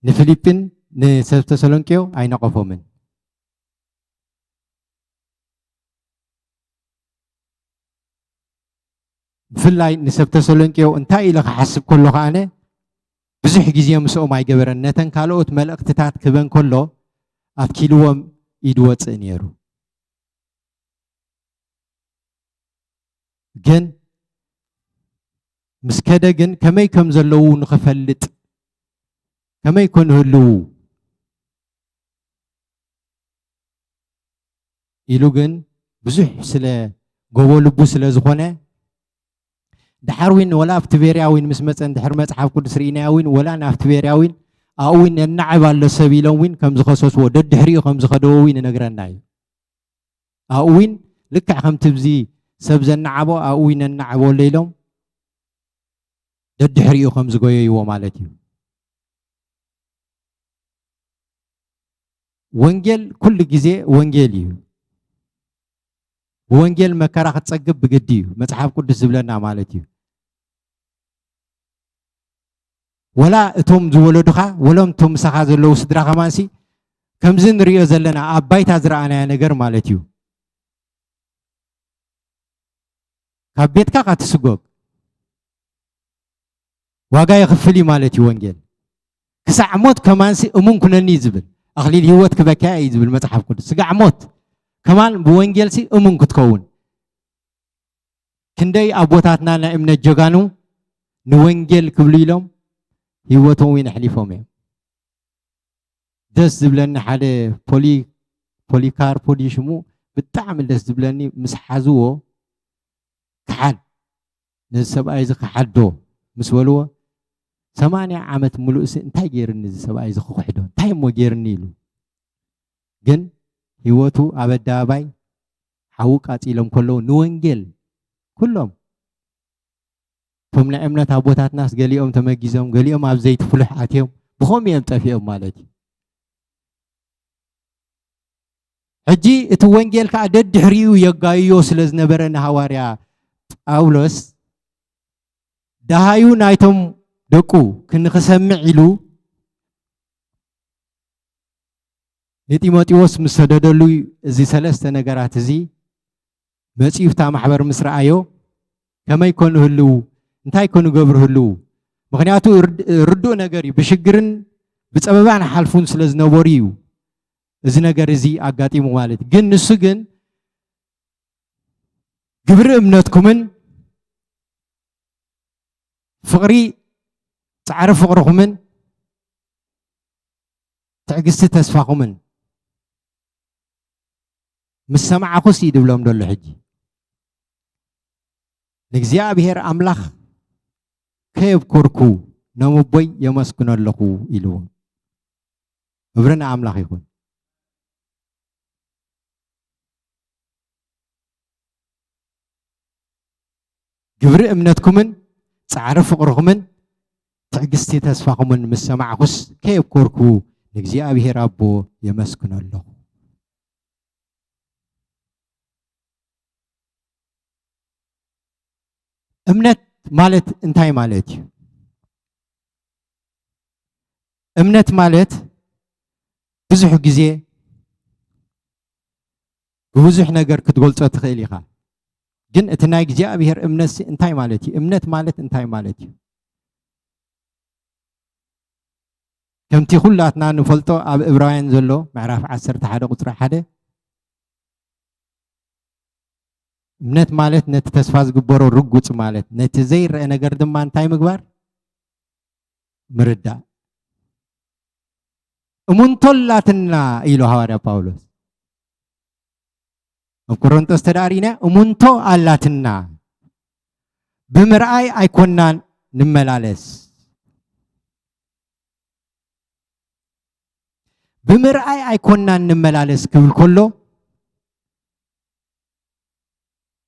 ንፊሊጲን ንሰብ ተሰሎንቄዮ ኣይነቐፎምን። ብፍላይ ንሰብ ተሰሎንቄዮ እንታይ ኢለ ክሓስብ ከለኹ ኣነ ብዙሕ ግዜ ምስኦም ኣይገበረን። ነተን ካልኦት መልእኽትታት ክበን ከሎ ኣትኪልዎም ኢድ ወፅእ ነይሩ። ግን ምስ ከደ ግን ከመይ ከም ዘለዉ ንኽፈልጥ፣ ከመይ ከ ንህልዉ ኢሉ ግን ብዙሕ ስለ ጎቦ ልቡ ስለ ዝኾነ፣ ደሓር ዊን ወላ ኣብ ትቤርያ ዊን ምስ መጸን ድሕሪ መጽሓፍ ቅዱስ ርኢናያ ዊን ወላ ናብ ትቤርያ ዊን ኣብኡ ዊን የናዕብ ኣሎ ሰብ ኢሎም ዊን ከም ዝኸሰስዎ፣ ደድሕሪኡ ከም ዝኸደዎ ዊን ይነግረና እዩ። ኣብኡ ዊን ልክዕ ከምቲ ብዚ ሰብ ዘናዕቦ ኣብኡ ዊን የናዕቦ ኣሎ ኢሎም ደድሕሪኡ ከም ዝጎየይዎ ማለት እዩ። ወንጌል ኩሉ ግዜ ወንጌል እዩ። ብወንጌል መከራ ክትጸግብ ብግዲ እዩ፣ መጽሓፍ ቅዱስ ዝብለና ማለት እዩ። ወላ እቶም ዝወለዱኻ፣ ወሎም እቶም ምሳኻ ዘለዉ ስድራ ከማንሲ፣ ከምዚ ንርእዮ ዘለና ኣብ ባይታ ዝረኣናዮ ነገር ማለት እዩ። ካብ ቤትካ ካትስጎግ ዋጋ የኽፍል እዩ ማለት እዩ ወንጌል። ክሳዕ ሞት ከማንሲ እሙን ኩነኒ እዩ ዝብል። ኣኽሊል ህይወት ክበካያ እዩ ዝብል መጽሓፍ ቅዱስ። ስጋዕ ሞት ከማን ብወንጌልሲ እሙን ክትከውን። ክንደይ ኣቦታትና ናይ እምነት ጀጋኑ ንወንጌል ክብሉ ኢሎም ህይወቶም እውን ኣሕሊፎም እዮም። ደስ ዝብለኒ ሓደ ፖሊ-፣ ፖሊካርፖ ድዩ ሽሙ? ብጣዕሚ ደስ ዝብለኒ ምስ ሓዝዎ ክሓድ፣ ነዚ ሰብኣይ እዚ ክሓዶ ምስ በልዎ፣ ሰማንያ ዓመት ሙሉእ ሲ እንታይ ገይርኒ እዚ ሰብኣይ እዚ ክኽሕዶ? እንታይ እሞ ገይርኒ ኢሉ። ግን ህይወቱ ኣብ ኣደባባይ ሓዊ ቃጺሎም ከለዉ ንወንጌል ኩሎም እቶም ናይ እምነት ኣቦታትናስ ገሊኦም ተመጊዞም፣ ገሊኦም ኣብ ዘይቲ ፍሉሕ ኣትዮም፣ ብኸምኡ እዮም ጠፊኦም ማለት እዩ። ሕጂ እቲ ወንጌል ከኣ ደድሕሪኡ የጋይዮ ስለ ዝነበረ ንሃዋርያ ጳውሎስ ደሃዩ ናይቶም ደቁ ክንክሰምዕ ኢሉ ንጢሞቴዎስ ምስ ሰደደሉ እዚ ሰለስተ ነገራት እዚ መጺኡ እታ ማሕበር ምስ ረኣዮ ከመይ ኮኑ ህልው፣ እንታይ ኮኑ ገብሩ ህልው? ምኽንያቱ ርድ-፣ ርዱእ ነገር እዩ። ብሽግርን ብጸበባን ሓልፉን ስለ ዝነበሩ እዩ እዚ ነገር እዚ ኣጋጢሙ ማለት እዩ። ግን ንሱ ግን ግብሪ እምነትኩምን ፍቕሪ ጻዕሪ ፍቕርኹምን ትዕግስቲ ተስፋኹምን ምስ ሰማዕኹስ እዩ ድብሎም ደሎ። ሕጂ ንእግዚኣብሔር ኣምላኽ ከየብኮርኩ ነምቦይ የመስግኖ ኣለኹ ኢልዎም። ክብሪ ንኣምላኽ ይኹን። ግብሪ እምነትኩምን ጻዕሪ ፍቕርኹምን ትዕግስቲ ተስፋኹምን ምስ ሰማዕኩስ ከየብኮርኩ ንእግዚኣብሔር ኣቦ የመስግኖ ኣለኹ። እምነት ማለት እንታይ ማለት እዩ? እምነት ማለት ብዙሕ ግዜ ብብዙሕ ነገር ክትገልጾ ትኽእል ኢኻ። ግን እቲ ናይ እግዚኣብሔር እምነትሲ እንታይ ማለት እዩ? እምነት ማለት እንታይ ማለት እዩ? ከምቲ ኩላትና ንፈልጦ ኣብ ዕብራውያን ዘሎ ምዕራፍ ዓሰርተ ሓደ ቁጽሪ ሓደ፣ እምነት ማለት ነቲ ተስፋ ዝግበሮ ርጉጽ ማለት፣ ነቲ ዘይረአ ነገር ድማ እንታይ ምግባር? ምርዳእ። እሙንቶ ኣላትና ኢሉ ሃዋርያ ጳውሎስ። ኣብ ቆሮንቶስ ተዳሪና እሙንቶ ኣላትና። ብምርኣይ ኣይኮናን ንመላለስ። ብምርኣይ ኣይኮናን ንመላለስ ክብል ከሎ፣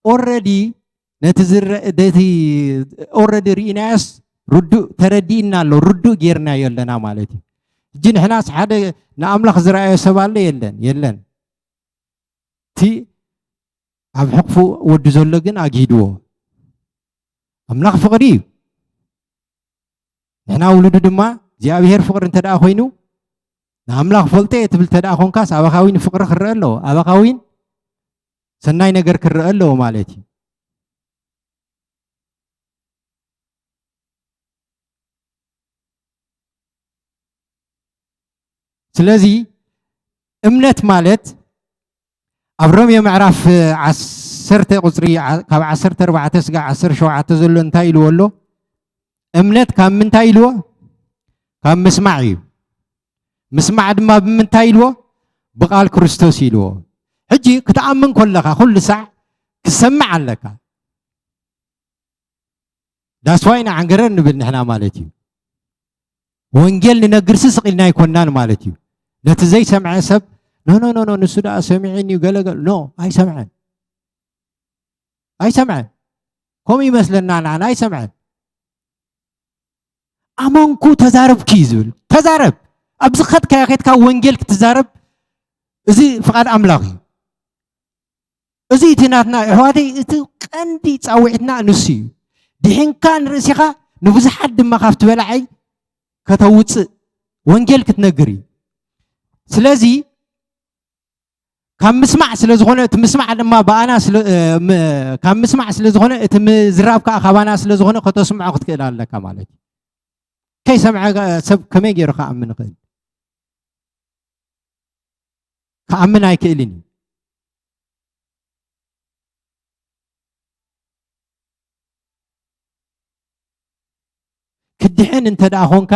ኦረዲ ነቲ ዝረ-፣ ነቲ ኦረዲ ርኢናዮስ ርዱእ ተረዲእና ኣሎ፣ ርዱእ ጌርናዮ ኣለና ማለት እዩ። ሕጂ ንሕናስ ሓደ ንኣምላኽ ዝረኣዮ ሰብ ኣሎ? የለን፣ የለን። እቲ ኣብ ሕቕፉ ወዲ ዘሎ ግን ኣግሂድዎ። ኣምላኽ ፍቕሪ እዩ። ንሕና ውሉዱ ድማ እግዚኣብሔር ፍቕሪ እንተ ደኣ ኮይኑ፣ ንኣምላኽ ፈልጦ እየ ትብል እንተ ደኣ ኾንካስ፣ ኣባኻ እውን ፍቕሪ ክረአ ኣለዎ። ኣባኻ እውን ሰናይ ነገር ክረአ ኣለዎ ማለት እዩ። ስለዚ እምነት ማለት ኣብ ሮሜ ምዕራፍ ዓሰርተ ቁጽሪ ዓ-፣ ካብ ዓሰርተ ኣርባዕተ ስጋዕ ዓሰርተ ሸውዓተ ዘሎ እንታይ ኢልዎ ኣሎ? እምነት ካብ ምንታይ ኢልዎ? ካብ ምስማዕ እዩ። ምስማዕ ድማ ብምንታይ ኢልዎ? ብቓል ክርስቶስ ኢልዎ። ሕጂ ክትኣምን ከለኻ ኩሉ ሳዕ ክሰምዕ ኣለካ። ዳስዋይ ንዓንገረር ንብል ንሕና ማለት እዩ። ወንጌል ንነግርሲ ስቕ ኢልና ኣይኮናን ማለት እዩ። ነቲ ዘይሰምዐ ሰብ፣ "ኖ፣ ኖ፣ ኖ፣ ኖ፣ ንሱ ደኣ ሰሚዕን እዩ፣ ገለ፣ ገለ." ኖ፣ ኣይሰምዐን። ኣይሰምዐን። ከምኡ ይመስለና ንዓና፣ ኣይሰምዐን። "ኣመንኩ፣ ተዛረብኩ" እዩ ዝብል። ተዛረብ። ኣብ ዝኸድካዮ ኬድካ ወንጌል ክትዛረብ፣ እዚ ፍቓድ ኣምላኽ እዩ። እዚ እቲ ናትና፣ ኣሕዋተይ፣ እቲ ቀንዲ ጻውዒትና ንሱ እዩ። ድሒንካ ንርእሲኻ፣ ንብዙሓት ድማ ካብቲ በላዒ ከተውጽእ፣ ወንጌል ክትነግር እዩ። ስለዚ ካብ ምስማዕ ስለ ዝኾነ፣ እቲ ምስማዕ ድማ ብኣና ስለ፣ እ፣ ም-፣ ካብ ምስማዕ ስለ ዝኾነ፣ እቲ ምዝራብ ከኣ ካባና ስለ ዝኾነ፣ ከተስምዖ ክትክእል ኣለካ ማለት እዩ። ከይሰምዐ ሰብ ከመይ ገይሩ ክኣምን ይኽእል? ክኣምን ኣይክእልን እዩ። ክድሕን እንተ ደኣ ኾንካ፣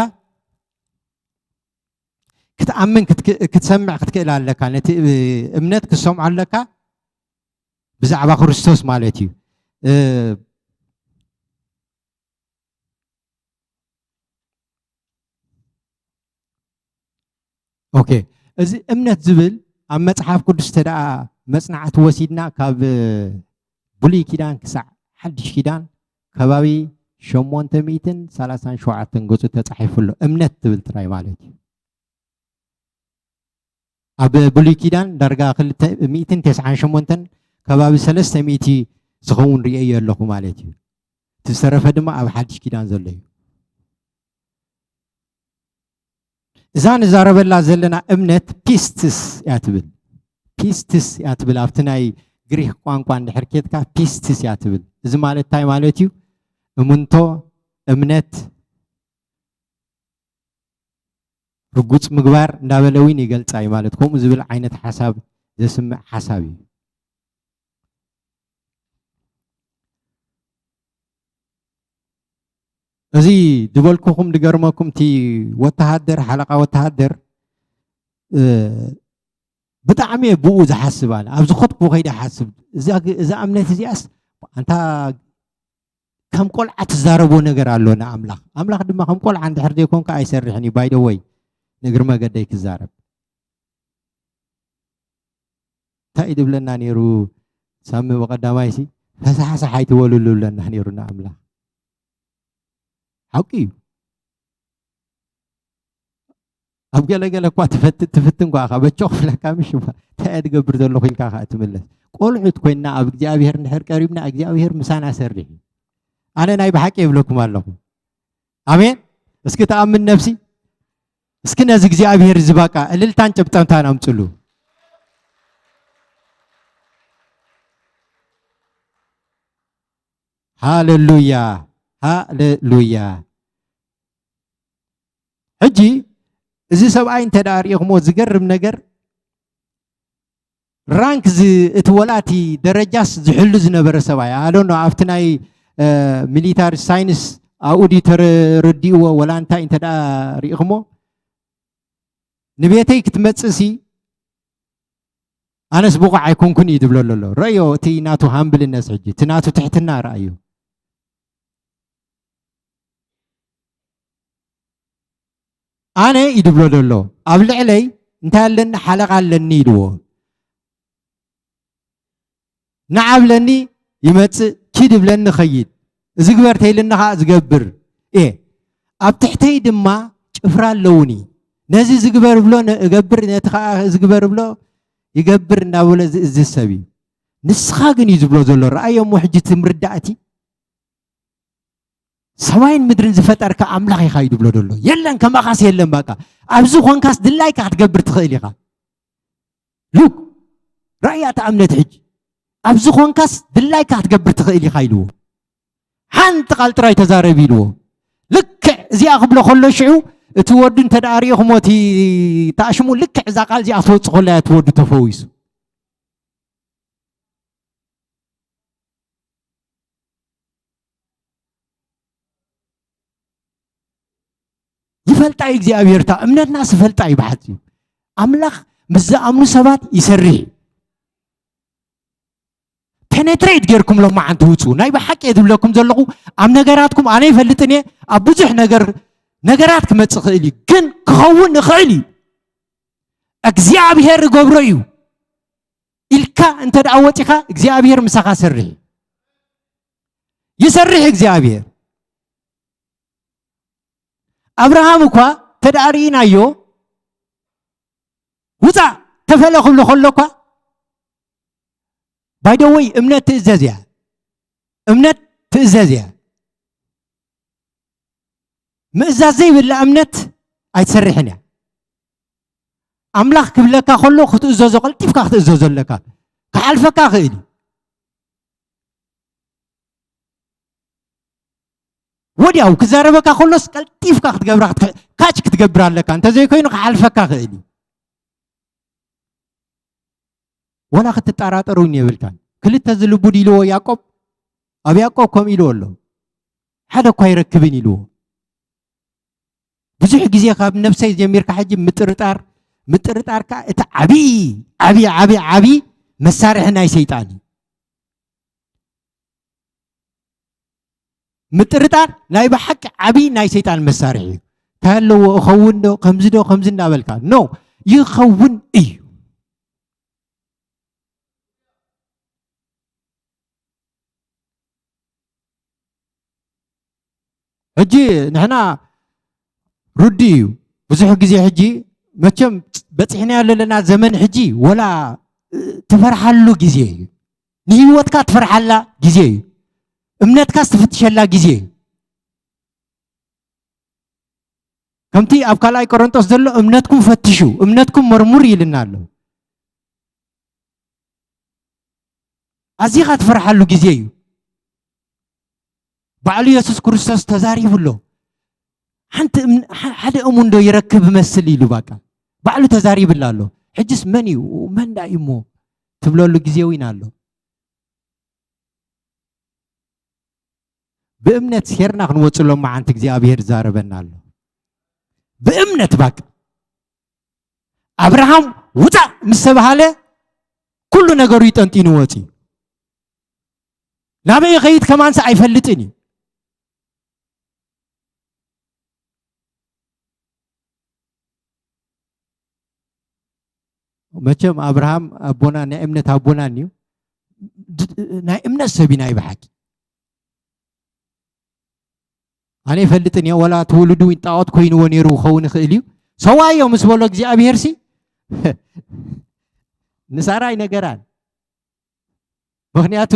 ክትኣምን ክትክ-፣ ክትሰምዕ ክትክእል ኣለካ። ነቲ፣ እ፣ እምነት ክትሰምዖ ኣለካ፣ ብዛዕባ ክርስቶስ ማለት እዩ። እ፣ ኦኬ፣ እዚ እምነት ዝብል ኣብ መጽሓፍ ቅዱስ እንተ ደኣ መጽናዕቲ ወሲድና፣ ካብ ብሉይ ኪዳን ክሳዕ ሓድሽ ኪዳን ከባቢ ሸሞንተ ሚእትን ሰላሳን ሸውዓተን ገጹ ተጻሒፉ ኣሎ። እምነት ትብል ጥራይ ማለት እዩ። ኣብ ብሉይ ኪዳን ዳርጋ ክልተ ሚእትን ተስዓን ሸሞንተን ከባቢ ሰለስተ ሚእቲ ዝኸውን ርእየዮ ኣለኹ ማለት እዩ። እቲ ዝተረፈ ድማ ኣብ ሓድሽ ኪዳን ዘሎ እዩ። እዛ ንዛረበላ ዘለና እምነት ፒስትስ እያ ትብል። ፒስትስ እያ ትብል። ኣብቲ ናይ ግሪክ ቋንቋ እንድሕር ኬድካ ፒስትስ እያ ትብል። እዚ ማለት እንታይ ማለት እዩ? እምንቶ፣ እምነት፣ ርጉጽ ምግባር እንዳበለ እውን ይገልጻ እዩ ማለት፣ ከምኡ ዝብል ዓይነት ሓሳብ ዘስምዕ ሓሳብ እዩ። እዚ ዝበልኩኹም ድገርመኩም፣ እቲ ወተሃደር፣ ሓለቓ ወተሃደር፣ እ፣ ብጣዕሚ እየ ብኡ ዝሓስብ ኣነ። ኣብ ዝኸድኩ ከይደ ሓስብ፣ እዛ ግ-፣ እዛ እምነት እዚኣስ፣ ኣንታ ከም ቆልዓ ትዛረቦ ነገር ኣሎ ንኣምላኽ። ኣምላኽ ድማ ከም ቆልዓ እንድሕር ዘይኮንካ ኣይሰርሕን እዩ። ባይ ደ ወይ፣ ንእግሪ መገደይ ክዛረብ። እንታይ እዩ ድብለና ነይሩ? ሳሚ ብቐዳማይሲ፣ ፈሳሕሳሕ ኣይትበሉሉ ብለና ነይሩ ንኣምላኽ። ሓቂ እዩ። ኣብ ገለ ገለ እኳ ትፈት-፣ ትፍትን እኳ ኢኻ፣ በቾ ክፍለካ ምሽ እባ፣ እንታይ እየ ዝገብር ዘለኹ ኢልካ ኢኻ እትምለስ። ቆልዑት ኮይንና ኣብ እግዚኣብሄር እንድሕር ቀሪብና፣ እግዚኣብሄር ምሳና ሰርሕ እዩ። ኣነ ናይ ብሓቂ ይብለኩም ኣለኹ። ኣሜን። እስኪ ተኣምን ነፍሲ። እስኪ ነዚ እግዚኣብሄር እዚ በቃ እልልታን ጭብጨባን ኣምጽሉ። ሃሌሉያ፣ ሃሌሉያ። ሕጂ እዚ ሰብኣይ እንተ ደኣ ርኢኽሞ ዝገርም ነገር፣ ራንክ ዝ-፣ እቲ ወላ እቲ ደረጃስ ዝሕሉ ዝነበረ ሰብኣይ፣ I don't know፣ ኣብቲ ናይ፣ እ፣ ሚሊታሪ ሳይንስ ኣብኡ ድዩ ተረዲእዎ ወላ እንታይ እንተ ደኣ ርኢኽሞ፣ ንቤተይ ክትመጽእሲ ኣነስ ብቑዕ ኣይኮንኩን እዩ ዝብለሉ ኣሎ። ረእዮ እቲ ናቱ ሃምብልነስ፣ ሕጂ እቲ ናቱ ትሕትና ረኣዮ። ኣነ እዩ ድብሎ ዘሎ። ኣብ ልዕለይ እንታይ ኣለኒ? ሓለቓ ኣለኒ ኢልዎ። ንዓ ብለኒ ይመጽእ፣ ኪድ ብለኒ ኸይድ፣ እዚ ግበር ተይልኒ ኸዓ ዝገብር እየ። ኣብ ትሕተይ ድማ ጭፍራ ኣለውኒ። ነዚ ዝግበር ብሎ ነ-፣ እገብር፣ ነቲ ኸዓ ዝግበር ብሎ ይገብር እናበለ ዝእዝዝ ሰብ እዩ። ንስኻ ግን እዩ ዝብሎ ዘሎ። ረኣዮ እሞ ሕጂ እቲ ምርዳእቲ ሰማይን ምድርን ዝፈጠርካ ኣምላኽ ኢኻ እዩ ዝብሎ ዘሎ። የለን ከማኻስ የለን። በቃ ኣብዚ ኾንካስ ድላይካ ክትገብር ትኽእል ኢኻ። ሉክ፣ ረኣያ እታ እምነት ሕጂ። ኣብዚ ኾንካስ ድላይካ ክትገብር ትኽእል ኢኻ ኢልዎ። ሓንቲ ቃል ጥራይ ተዛረብ ኢልዎ። ልክዕ እዚኣ ክብሎ ከሎ ሽዑ እቲ ወዱ እንተ ደኣ ሪኢኹሞ እቲ ተኣሽሙ ልክዕ እዛ ቃል እዚኣ ክትወጽእ ከሎ እያ እቲ ወዱ ተፈዊሱ። ይፈልጣ እዩ እግዚኣብሔር፣ እታ እምነትናስ ይፈልጣ እዩ ብሓጺሩ። ኣምላኽ ምስ ዝኣምኑ ሰባት ይሰርሕ እዩ። ፔኔትሬት ጌርኩም ሎማዓንቲ ውጹ። ናይ ብሓቂ እየ ዝብለኩም ዘለኹ፣ ኣብ ነገራትኩም ኣነ ይፈልጥን እየ። ኣብ ብዙሕ ነገር፣ ነገራት ክመጽእ ይኽእል እዩ፣ ግን ክኸውን ይኽእል እዩ። እግዚኣብሔር ይገብሮ እዩ ኢልካ እንተ ደኣ ወጺኻ፣ እግዚኣብሔር ምሳኻ ሰርሕ እዩ። ይሰርሕ እግዚኣብሔር። ኣብርሃም እኳ እንተ ደኣ ርኢናዮ፣ ውጻእ ተፈለ ክብሎ ከሎ እኳ፣ ባይ ዘ ወይ፣ እምነት ትእዘዝ እያ። እምነት ትእዘዝ እያ። ምእዛዝ ዘይብላ እምነት ኣይትሰርሕን እያ። ኣምላኽ ክብለካ ከሎ ክትእዘዞ፣ ቀልጢፍካ ክትእዘዞ ኣለካ። ክሓልፈካ ይኽእል እዩ። ወዲያው ክዛረበካ ከሎስ ቀልጢፍካ ክትገብራ፣ ክትከ-፣ ካች ክትገብር ኣለካ። እንተዘይኮይኑ ክሓልፈካ ይኽእል እዩ። ወላ ክትጠራጠር እውን የብልካን። ክልተ ዝልቡ ድልዎ ያዕቆብ፣ ኣብ ያዕቆብ ከምኡ ኢልዎ ኣሎ። ሓደ እኳ ኣይረክብን ኢልዎ። ብዙሕ ግዜ ካብ ነብሰይ ጀሚርካ ሕጂ ምጥርጣር፣ ምጥርጣር ከኣ እቲ ዓቢ፣ ዓቢ፣ ዓቢ፣ ዓቢ መሳርሒ ናይ ሰይጣን እዩ። ምጥርጣር ናይ ብሓቂ ዓቢ ናይ ሰይጣን መሳርሒ እዩ። እንታይ ኣለዎ፣ እኸውን ዶ፣ ከምዚ ዶ፣ ከምዚ እናበልካ። ኖ፣ ይኸውን እዩ። ሕጂ ንሕና ርዱእ እዩ። ብዙሕ ግዜ ሕጂ መቸም በጺሕናዮ ዘለና ዘመን ሕጂ ወላ ትፈርሓሉ ግዜ እዩ። ንህይወትካ ትፈርሓላ ግዜ እዩ። እምነትካስ ትፍትሸላ ግዜ እዩ። ከምቲ ኣብ ካልኣይ ቆሮንጦስ ዘሎ እምነትኩም ፈትሹ፣ እምነትኩም መርምሩ ኢልና ኣሎ። ኣዚኻ ትፈርሓሉ ግዜ እዩ። ባዕሉ የሱስ ክርስቶስ ተዛሪቡ ኣሎ። ሓንቲ እም-፣ ሓ-፣ ሓደ እሙን ዶ ይረክብ መስል ኢሉ፣ በቃ ባዕሉ ተዛሪብላ ኣሎ። ሕጅስ መን እዩ? መን ዳ እዩ እሞ ትብለሉ ግዜ እውን ኣሎ። ብእምነት ሴርና ክንወጽእ ሎማዓንቲ እግዚኣብሔር ይዛረበና ኣሎ። ብእምነት ባቅ ኣብርሃም ውጻእ ምስ ተባሃለ ኩሉ ነገሩ ይጠንጢኑ ወጺኡ። ናበይ ይኸይድ ከማንስ ኣይፈልጥን እዩ። መቸም ኣብርሃም ኣቦና ናይ እምነት ኣቦና እዩ። ድ-፣ ናይ እምነት ሰብ እዩ ናይ ብሓቂ። ኣነ ይፈልጥን እየ፣ ወላ ትውልዱ እውን ጣዖት ኮይንዎ ነይሩ ክኸውን ይኽእል እዩ። ሰዋዮ ምስ በሎ እግዚኣብሄር ሲ ንሳራ ኣይነገራን። ምኽንያቱ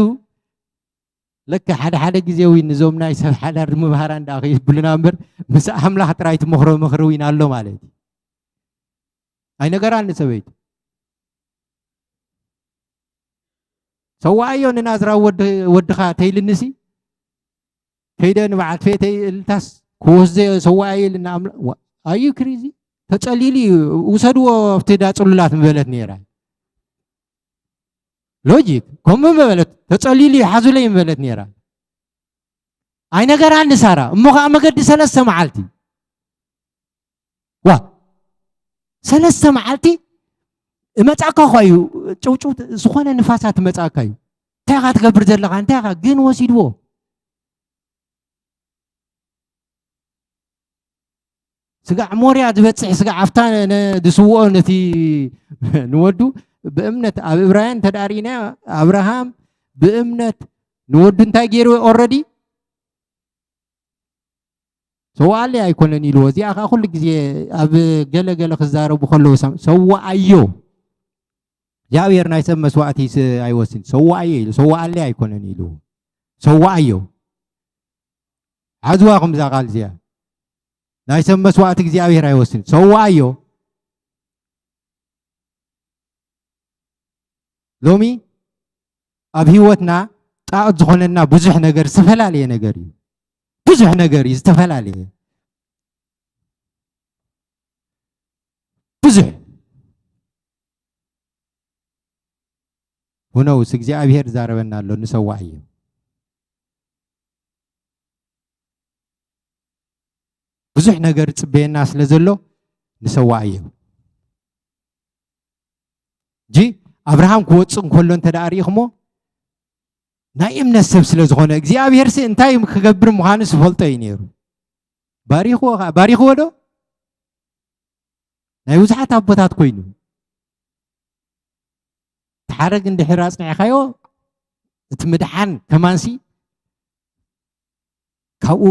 ለከ ሓደ ሓደ ግዜ እውን ንዞም ናይ ሰብ ሓዳር ምምሃራን ደኣ ከይብሉና እምበር ምስ ኣምላኽ ጥራይ ትመኽሮ ምኽሪ እውን ኣሎ ማለት እዩ። ኣይነገራን ንሰበይቱ። ሰዋኣዮ ንናዝራዊ ወዲ-፣ ወድኻ ተይልንሲ፣ ከይደ ንበዓልቲ ቤተይ እልታስ ክወስደዮ ሰዋኣዮ ኢልና ኣምላ-፣ ዋ-፣ ኣዩ ክሪዚ? ተጸሊሉ እዩ፣ ውሰድዎ ኣብቲ ዳ ጽሉላት ምበለት ነይራ። ሎጂክ፣ ከምኡ ምበለት፣ ተጸሊሉ እዩ፣ ሓዙለይ ምበለት ነይራ። ኣይነገራን ንሳራ፣ እሞ ኸዓ መገዲ ሰለስተ መዓልቲ። ዋ፣ ሰለስተ መዓልቲ እመጻእካ እኳ እዩ፣ ጭውጭው ዝኾነ ንፋሳት እመጻእካ እዩ። እንታይ ኢኻ ትገብር ዘለኻ? እንታይ ኢኻ ግን ወሲድዎ? ስጋዕ ሞርያ ዝበጽሕ ስጋዕ ኣፍታ ነ- ነ- ዝስውኦ ነቲ ንወዱ ብእምነት ኣብ እብራውያን እንተ ደኣ ርኢና ኣብርሃም ብእምነት ንወዱ እንታይ ገይሩ ኦረዲ ሰዋኣለይ ኣይኮነን ኢልዎ። እዚኣ ከዓ ኩሉ ግዜ ኣብ ገለ ገለ ክዛረቡ ከለዉ ሰም- ሰዋኣዮ እግዚኣብሔር ናይ ሰብ መስዋእቲ ስ- ኣይወስን ሰዋኣዮ ኢሉ ሰዋኣለይ ኣይኮነን ኢልዎ። ሰዋኣዮ ሓዝዋ ኹም እዛ ቃል እዚኣ ናይ ሰብ መስዋእቲ እግዚኣብሔር ኣይወስን ሰዋኣዮ። ሎሚ ኣብ ህይወትና ጣኦት ዝኾነና ብዙሕ ነገር ዝተፈላለየ ነገር እዩ። ብዙሕ ነገር እዩ ዝተፈላለየ ብዙሕ ሁነውስ እግዚኣብሔር ዛረበና ኣሎ ንሰዋእ እዩ። ብዙሕ ነገር ጽበየና ስለ ዘሎ ንሰዋእ እዩ። ጂ ኣብርሃም ክወጽእ እንከሎ እንተ ደኣ ርኢኽሞ ናይ እምነት ሰብ ስለ ዝኾነ እግዚኣብሔር ሲ እንታይ ክገብር ምዃኑ ዝፈልጦ እዩ ነይሩ። ባሪኽዎ ኸዓ ባሪኽዎ ዶ? ናይ ብዙሓት ኣቦታት ኮይኑ እቲ ሓረግ እንድሕር ኣጽኒዕካዮ እቲ ምድሓን ከማንሲ ካብኡ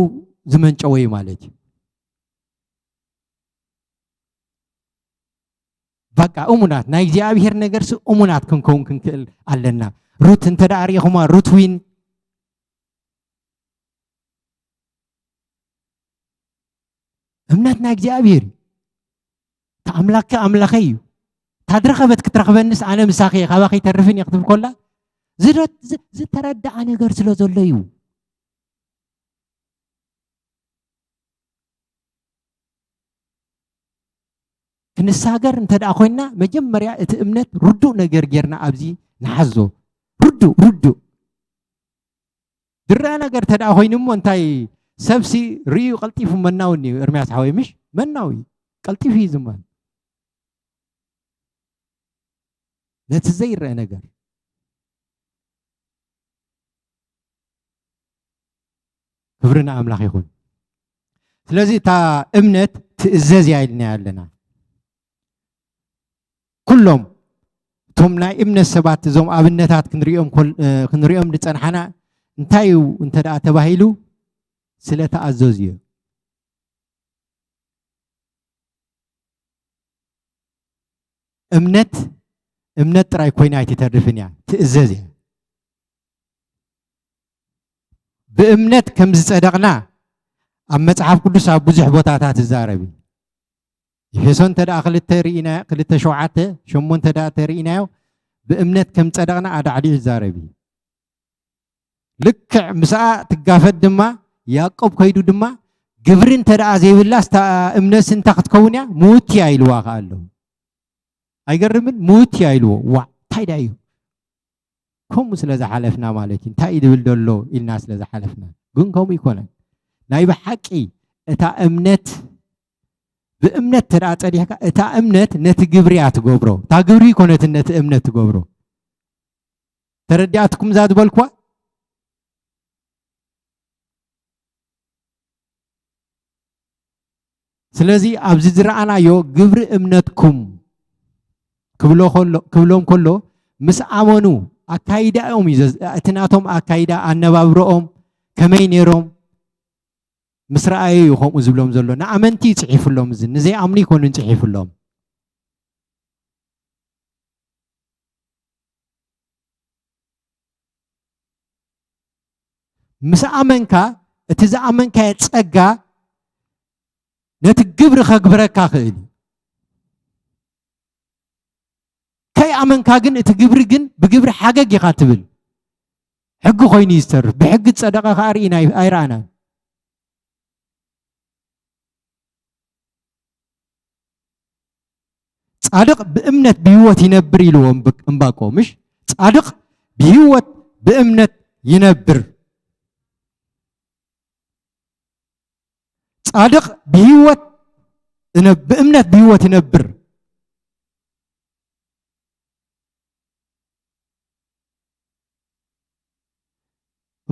ዝመንጨወ እዩ ማለት እዩ። በቃ እሙናት ናይ እግዚኣብሔር ነገርሲ እሙናት ክንከውን ክንክእል ኣለና። ሩት እንተ ደኣ ርኢኹማ ሩት ዊን እምነት ናይ እግዚኣብሔር እዩ። እቲ ኣምላኽኪ ኣምላኸይ እዩ። እታ ዝረኸበት ክትረኽበንስ ኣነ ምሳኺ እየ፣ ካባኺ ኣይተርፍን እየ ክትብል ኮላ ዝረ- ዝ- ዝተረድኣ ነገር ስለ ዘሎ እዩ። ክንሳገር እንተ ደኣ ኮይንና መጀመርያ እቲ እምነት ርዱእ ነገር ጌርና ኣብዚ ንሓዞ። ርዱእ ርዱእ ዝረአ ነገር እንተ ደኣ ኮይኑ እሞ እንታይ ሰብሲ ርእዩ ቀልጢፉ መናውን እዩ ኤርምያስ ሓወይ ምሽ መናው እዩ ቀልጢፉ እዩ ዝማን ነቲ ዘይረአ ነገር ክብሪ ንኣምላኽ ይኹን። ስለዚ እታ እምነት ትእዘዝ እያ ኢልና ኣለና። ኩሎም እቶም ናይ እምነት ሰባት እዞም ኣብነታት ክንሪኦም ኮል- እ፣ ክንሪኦም ዝጸንሓና እንታይ እዩ እንተ ደኣ ተባሂሉ ስለ ተኣዘዙ እዩ። እምነት እምነት ጥራይ ኮይና ኣይትተርፍን እያ፣ ትእዘዝ እያ። ብእምነት ከም ዝጸደቕና ኣብ መጽሓፍ ቅዱስ ኣብ ብዙሕ ቦታታት ይዛረብ እዩ። ኤፌሶን እንተ ደኣ ክልተ ርኢና ክልተ ሸውዓተ ሸሞንተ ደኣ ተርኢናዮ ብእምነት ከም ጸደቕና ኣዳዕዲዑ ይዛረብ እዩ። ልክዕ ምስኣ ትጋፈጥ ድማ ያዕቆብ ከይዱ ድማ ግብሪ እንተ ደኣ ዘይብላስ እታ እምነትሲ እንታይ ክትከውን እያ ምውት እያ ኢልዋ ከኣ ኣለዉ። ኣይገርምን? ምውት እያ ኢልዎ። ዋዕ እንታይ ደኣ እዩ ከምኡ ስለ ዝሓለፍና ማለት እዩ እንታይ እዩ ዝብል ዘሎ ኢልና ስለ ዝሓለፍና ግን ከምኡ ይኮነን ናይ ብሓቂ እታ እምነት ብእምነት ተደኣ ጸዲሕካ እታ እምነት ነቲ ግብሪ እያ ትገብሮ እታ ግብሪ ይኮነትን ነቲ እምነት ትገብሮ ተረዲኣትኩም እዛ ዝበልኩዋ ስለዚ ኣብዚ ዝረኣናዮ ግብሪ እምነትኩም ክብሎ ከሎ- ክብሎም ከሎ ምስ ኣመኑ ኣካይዳኦም እዩ ዘዝ- እቲ ናቶም ኣካይዳ ኣነባብረኦም ከመይ ነይሮም ምስ ረኣዩ እዩ ከምኡ ዝብሎም ዘሎ ንኣመንቲ እዩ ፅሒፉሎም እዚ ንዘይኣምኑ ይኮኑን ፅሒፉሎም ምስ ኣመንካ እቲ ዝኣመንካዮ ጸጋ ነቲ ግብሪ ከግብረካ ክእል እዩ ከይኣመንካ ግን እቲ ግብሪ ግን ብግብሪ ሓገግ ኢኻ ትብል ሕጊ ኮይኑ እዩ ዝተርፍ ብሕጊ ዝጸደቐ ከዓ ርኢና ኣይረኣናን ጻድቕ ብእምነት ብህይወት ይነብር ኢልዎ እምባቆ ምሽ ጻድቕ ብህይወት ብእምነት ይነብር ጻድቕ ብህይወት ብእምነት ብህይወት ይነብር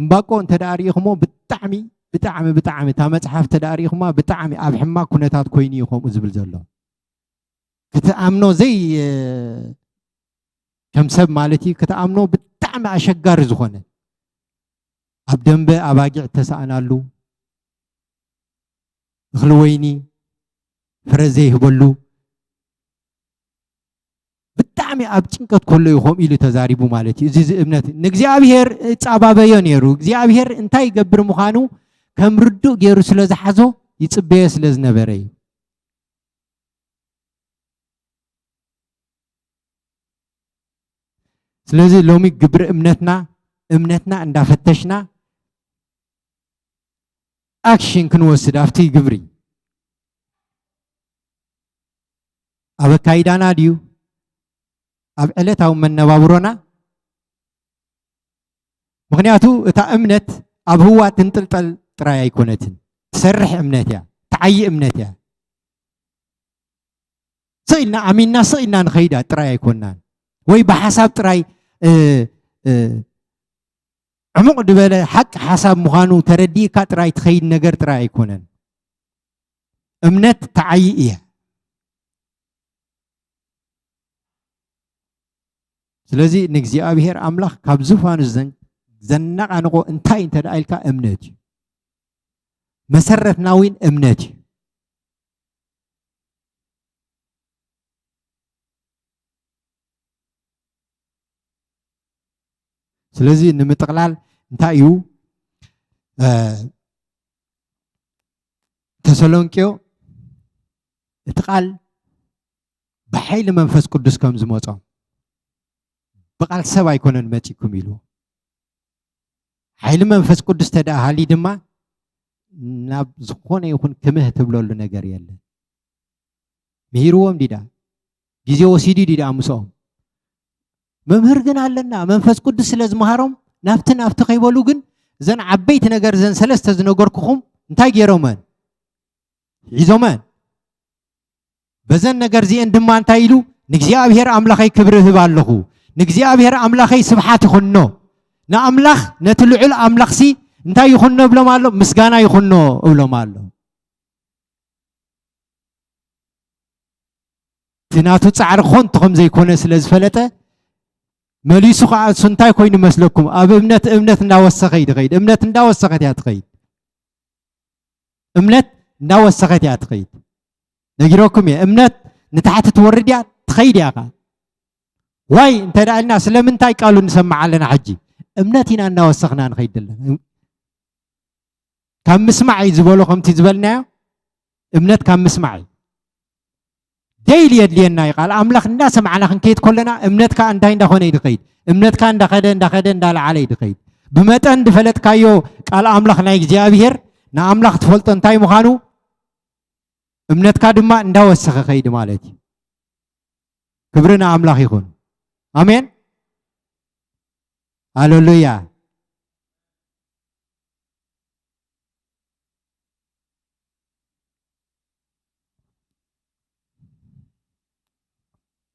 እምባቆ እንተ ደኣ ርኢኹሞ ብጣዕሚ ብጣዕሚ ብጣዕሚ እታ መፅሓፍ ተዳሪኹማ ብጣዕሚ ኣብ ሕማቅ ኩነታት ኮይኑ እዩ ከምኡ ዝብል ዘሎ። ክትኣምኖ ዘይ ከም ሰብ ማለት እዩ ክትኣምኖ ብጣዕሚ ኣሸጋሪ ዝኾነ፣ ኣብ ደንበ ኣባጊዕ እተሰኣናሉ፣ እኽሊ ወይኒ ፍረ ዘይህበሉ፣ ብጣዕሚ ኣብ ጭንቀት ከሎ እዩ ከምኡ ኢሉ ተዛሪቡ ማለት እዩ። እዚ እዚ እምነት ንእግዚኣብሔር እጻባበዮ ነይሩ። እግዚኣብሔር እንታይ ይገብር ምዃኑ ከም ርዱእ ገይሩ ስለ ዝሓዞ ይጽበዮ ስለ ዝነበረ እዩ። ስለዚ ሎሚ ግብሪ እምነትና እምነትና እንዳፈተሽና ኣክሽን ክንወስድ ኣብቲ ግብሪ ኣብ ኣካይዳና ድዩ ኣብ ዕለታዊ መነባብሮና? ምኽንያቱ እታ እምነት ኣብ ህዋ ትንጥልጠል ጥራይ ኣይኮነትን፣ ትሰርሕ እምነት እያ፣ ትዓዪ እምነት እያ። ስቕ ኢልና ኣሚንና ስቕ ኢልና ንኸይዳ ጥራይ ኣይኮናን፣ ወይ ብሓሳብ ጥራይ እ፣ እ፣ ዕሙቕ ዝበለ ሓቂ ሓሳብ ምዃኑ ተረዲእካ ጥራይ ትኸይድ ነገር ጥራይ ኣይኮነን። እምነት ትዓዪ እያ። ስለዚ ንእግዚኣብሔር ኣምላኽ ካብ ዙፋኑ ዘን- ዘናቓንቆ እንታይ እንተ ደኣ ኢልካ እምነት እዩ። መሰረትና እውን እምነት እዩ። ስለዚ ንምጥቕላል እንታይ እዩ ተሰሎንቄዮ እቲ ቃል ብሓይሊ መንፈስ ቅዱስ ከም ዝመጾም ብቃል ሰብ ኣይኮነን መጺኩም ኢሉ። ሓይሊ መንፈስ ቅዱስ ተደኣ ሃሊ ድማ ናብ ዝኾነ ይኹን ክምህ ትብለሉ ነገር የለን። ምሂርዎም ዲዳ ግዜ ወሲዱ ዲዳ ምስኦም መምህር ግን ኣለና መንፈስ ቅዱስ ስለ ዝመሃሮም ናብቲ ናብቲ ከይበሉ ግን እዘን ዓበይቲ ነገር እዘን ሰለስተ ዝነገርኩኹም እንታይ ገይሮመን ሒዞመን። በዘን ነገር እዚአን ድማ እንታይ ኢሉ ንእግዚኣብሔር ኣምላኸይ ክብሪ እህብ ኣለኹ። ንእግዚኣብሔር ኣምላኸይ ስብሓት ይኹኖ። ንኣምላኽ ነቲ ልዑል ኣምላኽሲ እንታይ ይኹኖ እብሎም ኣሎ? ምስጋና ይኹኖ እብሎም ኣሎ። እቲ ናቱ ጻዕሪ ኮንቱ ከም ዘይኮነ ስለ ዝፈለጠ መሊሱ ከዓ እሱ እንታይ ኮይኑ መስለኩም? ኣብ እምነት እምነት እንዳወሰኸ እዩ ድኸይድ። እምነት እንዳወሰኸት እያ ትኸይድ። እምነት እንዳወሰኸት እያ ትኸይድ። ነጊረኩም እየ። እምነት ንታሕቲ ትወርድ እያ ትኸይድ እያ ከዓ። ዋይ እንተ ደኣ ኢልና ስለምንታይ ቃሉ ንሰምዕ ኣለና ሕጂ? እምነት ኢና እናወሰኽና ንኸይድ ዘለና። ካብ ምስማዕ እዩ ዝበሎ ከምቲ ዝበልናዮ እምነት ካብ ምስማዕ እዩ። ደይሊ የድልየና እዩ ቃል ኣምላኽ እንዳሰማዕና ክንከይድ ከለና እምነትካ እንታይ እንዳኾነ እዩ ድኸይድ እምነትካ እንዳኸደ እንዳኸደ እንዳለዓለ እዩ ድኸይድ። ብመጠን ድፈለጥካዮ ቃል ኣምላኽ ናይ እግዚኣብሔር ንኣምላኽ ትፈልጦ እንታይ ምዃኑ እምነትካ ድማ እንዳወሰኸ ኸይድ ማለት እዩ። ክብሪ ንኣምላኽ ይኹን። ኣሜን። ሃሌሉያ።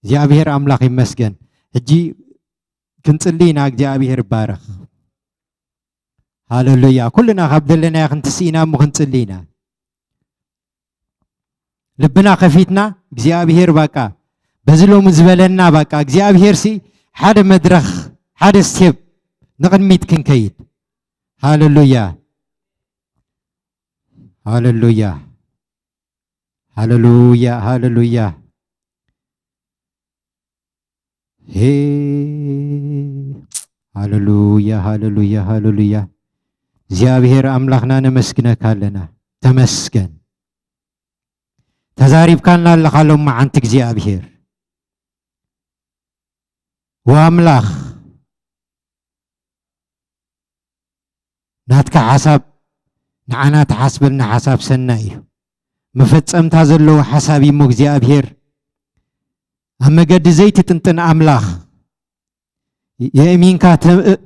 እግዚኣብሔር ኣምላኽ ይመስገን። ሕጂ ክንጽሊ ኢና። እግዚኣብሔር ይባረኽ። ሃሌሉያ። ኩልና ካብ ዘለናዮ ክንትስእ ኢና እሞ ክንጽሊ ኢና። ልብና ከፊትና እግዚኣብሔር ባቃ በዚ ሎሚ ዝበለና ባቃ እግዚኣብሔር ሲ ሓደ መድረኽ ሓደ ስቴፕ ንቕድሚት ክንከይድ። ሃሌሉያ። ሃሌሉያ። ሃሌሉያ። ሃሌሉያ። ሃሌሉያ። ሃሌሉያ። ሃሌሉያ። እግዚኣብሔር ኣምላኽና ነመስግነካ ኣለና። ተመስገን። ተዛሪብካልና ኣለኻ ሎም መዓንቲ እግዚኣብሔር። ወኣምላኽ ናትካ ሓሳብ ንዓና ትሓስበልና ሓሳብ ሰናይ እዩ። መፈጸምታ ዘለዎ ሓሳብ እሞ እግዚኣብሔር ኣብ መገዲ ዘይትጥንጥን ኣምላኽ የእሚንካ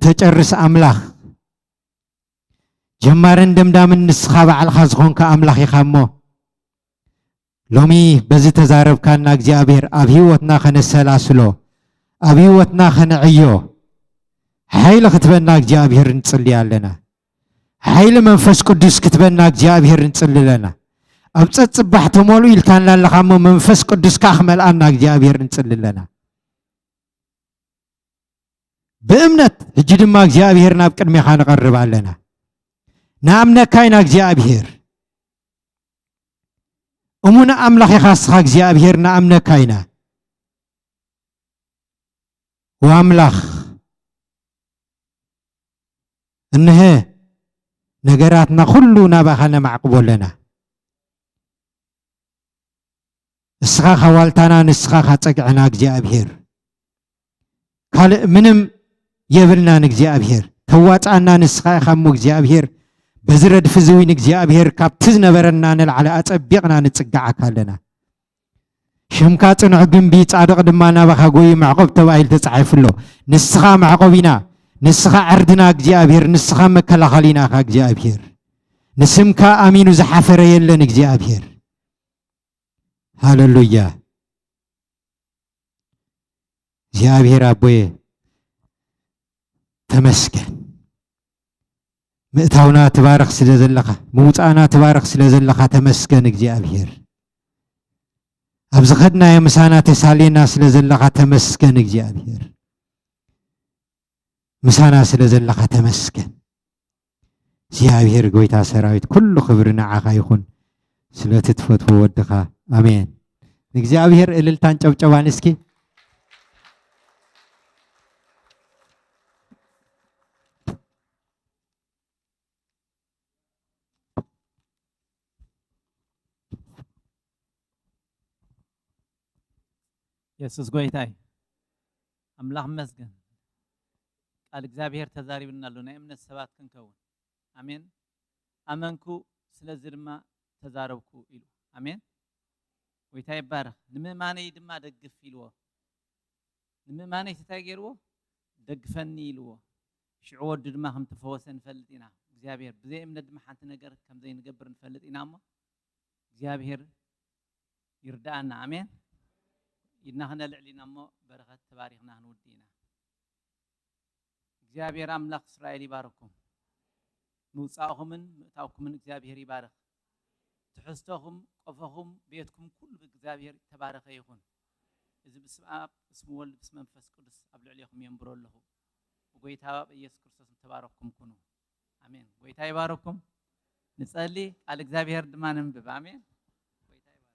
ተጨርስ ኣምላኽ ጀማርን ደምዳምን ንስኻ ባዕልኻ ዝኾንካ ኣምላኽ ኢኻ እሞ ሎሚ በዚ ተዛረብካና እግዚኣብሔር ኣብ ህይወትና ከነሰላስሎ ኣብ ህይወትና ከነዕዮ ሓይሊ ክትበና እግዚኣብሔር ንጽሊ ኣለና። ሓይሊ መንፈስ ቅዱስ ክትበና እግዚኣብሔር ንጽልለና። ኣብ ጸጽባሕ ተሞሉ ኢልካና ኣለኻ እሞ መንፈስ ቅዱስካ ክመልኣና እግዚኣብሔር ንጽልለና። ብእምነት ሕጂ ድማ እግዚኣብሔር ናብ ቅድሜኻ ንቐርብ ኣለና። ንኣምነካ ኢና እግዚኣብሔር። እሙን ኣምላኽ ኢኻ እስኻ እግዚኣብሔር፣ ንኣምነካ ኢና። ወኣምላኽ፣ እንሀ ነገራትና ኩሉ ናባኻ ነማዕቅቦ ኣለና። እስኻ ኻዋልታና፣ ንስኻ ኻጸግዕና እግዚኣብሔር። ካልእ ምንም የብልናን እግዚኣብሔር። ተዋጻኣና ንስኻ ኢኻ እሞ እግዚኣብሔር። በዚ ረድፊ እዚ እውን እግዚኣብሔር ካብቲ ዝነበረና ንላዕሊ ኣጸቢቕና ንጽግዓካ ኣለና። ሽምካ ጽኑዕ ግንቢ፣ ጻድቕ ድማ ናባኻ ጎዩ መዕቆብ ተባሂሉ ተጻሒፉ ኣሎ። ንስኻ መዕቆቢና፣ ንስኻ ዕርድና እግዚኣብሔር፣ ንስኻ መከላኸሊና ኢኻ እግዚኣብሔር። ንስምካ ኣሚኑ ዝሓፈረ የለን እግዚኣብሔር። ሃለሉያ። እግዚኣብሔር ኣቦየ ተመስገን። ምእታውና ትባርኽ ስለ ዘለኻ፣ ምውጻእና ትባርኽ ስለ ዘለኻ ተመስገን እግዚኣብሔር። ኣብ ዝኸድናዮ ምሳና ተሳልየና ስለ ዘለኻ ተመስገን እግዚኣብሔር። ምሳና ስለ ዘለኻ ተመስገን። እግዚኣብሔር ጎይታ ሰራዊት ኩሉ ክብሪ ንዓኻ ይኹን፣ ስለ እቲ ትፈትዎ ወድኻ። ኣሜን። ንእግዚኣብሔር እልልታን ጨብጨባን እስኪ። የሱስ ጎይታ እዩ። ኣምላኽ ይመስገን። ቃል እግዚኣብሔር ተዛሪብና ኣሎ፣ ናይ እምነት ሰባት ክንከውን። ኣሜን። ኣመንኩ፣ ስለዚ ድማ ተዛረብኩ ኢሉ። ኣሜን። ጎይታ ይባረኽ። ንምእማነይ ድማ ደግፍ ኢልዎ። ንምእማነይ እንታይ ገይርዎ? ደግፈኒ ኢልዎ። ሽዑ ወዱ ድማ ከም ተፈወሰ ንፈልጥ ኢና። እግዚኣብሔር ብዘይ እምነት ድማ ሓንቲ ነገር ከም ዘይንገብር ንፈልጥ ኢና እሞ እግዚኣብሔር ይርዳኣና። ኣሜን። ኢድና ክነልዕል ኢና እሞ በረኸት ተባሪኽና ክንውዲ ኢና። እግዚኣብሔር ኣምላኽ እስራኤል ይባርኩም። ምውጻእኹምን ምእታውኩምን እግዚኣብሔር ይባርኽ። ትሕዝቶኹም፣ ቆፎኹም፣ ቤትኩም ኩሉ ብእግዚኣብሔር ተባረኸ ይኹን። እዚ ብስም ኣብ፣ ብስም ወልድ፣ ብስም መንፈስ ቅዱስ ኣብ ልዕሌኹም የንብሮ ኣለኹ። ብጎይታ ብኢየሱስ ክርስቶስ ተባረኽኩም ኩኑ። ኣሜን። ጎይታ ይባረኩም። ንጸሊ፣ ቃል እግዚኣብሔር ድማ ነንብብ። ኣሜን። ጎይታ ይባረኩም።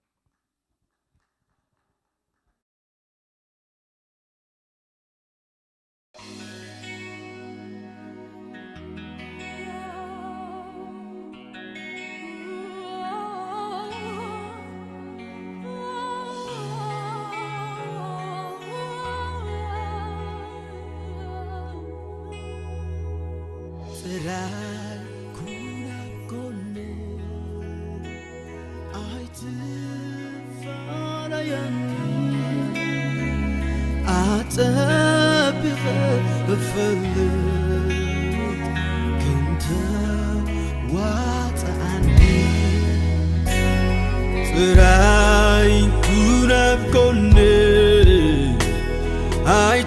ጥራይ ኩን ኣብ ጎነይ፣ ኣይትፈላለየኒ፣ ኣጸቢቐ እፈልጥ ከም ተዋጽኣኒ። ጥራይ ኩን ኣብ ጎነይ፣ ኣይ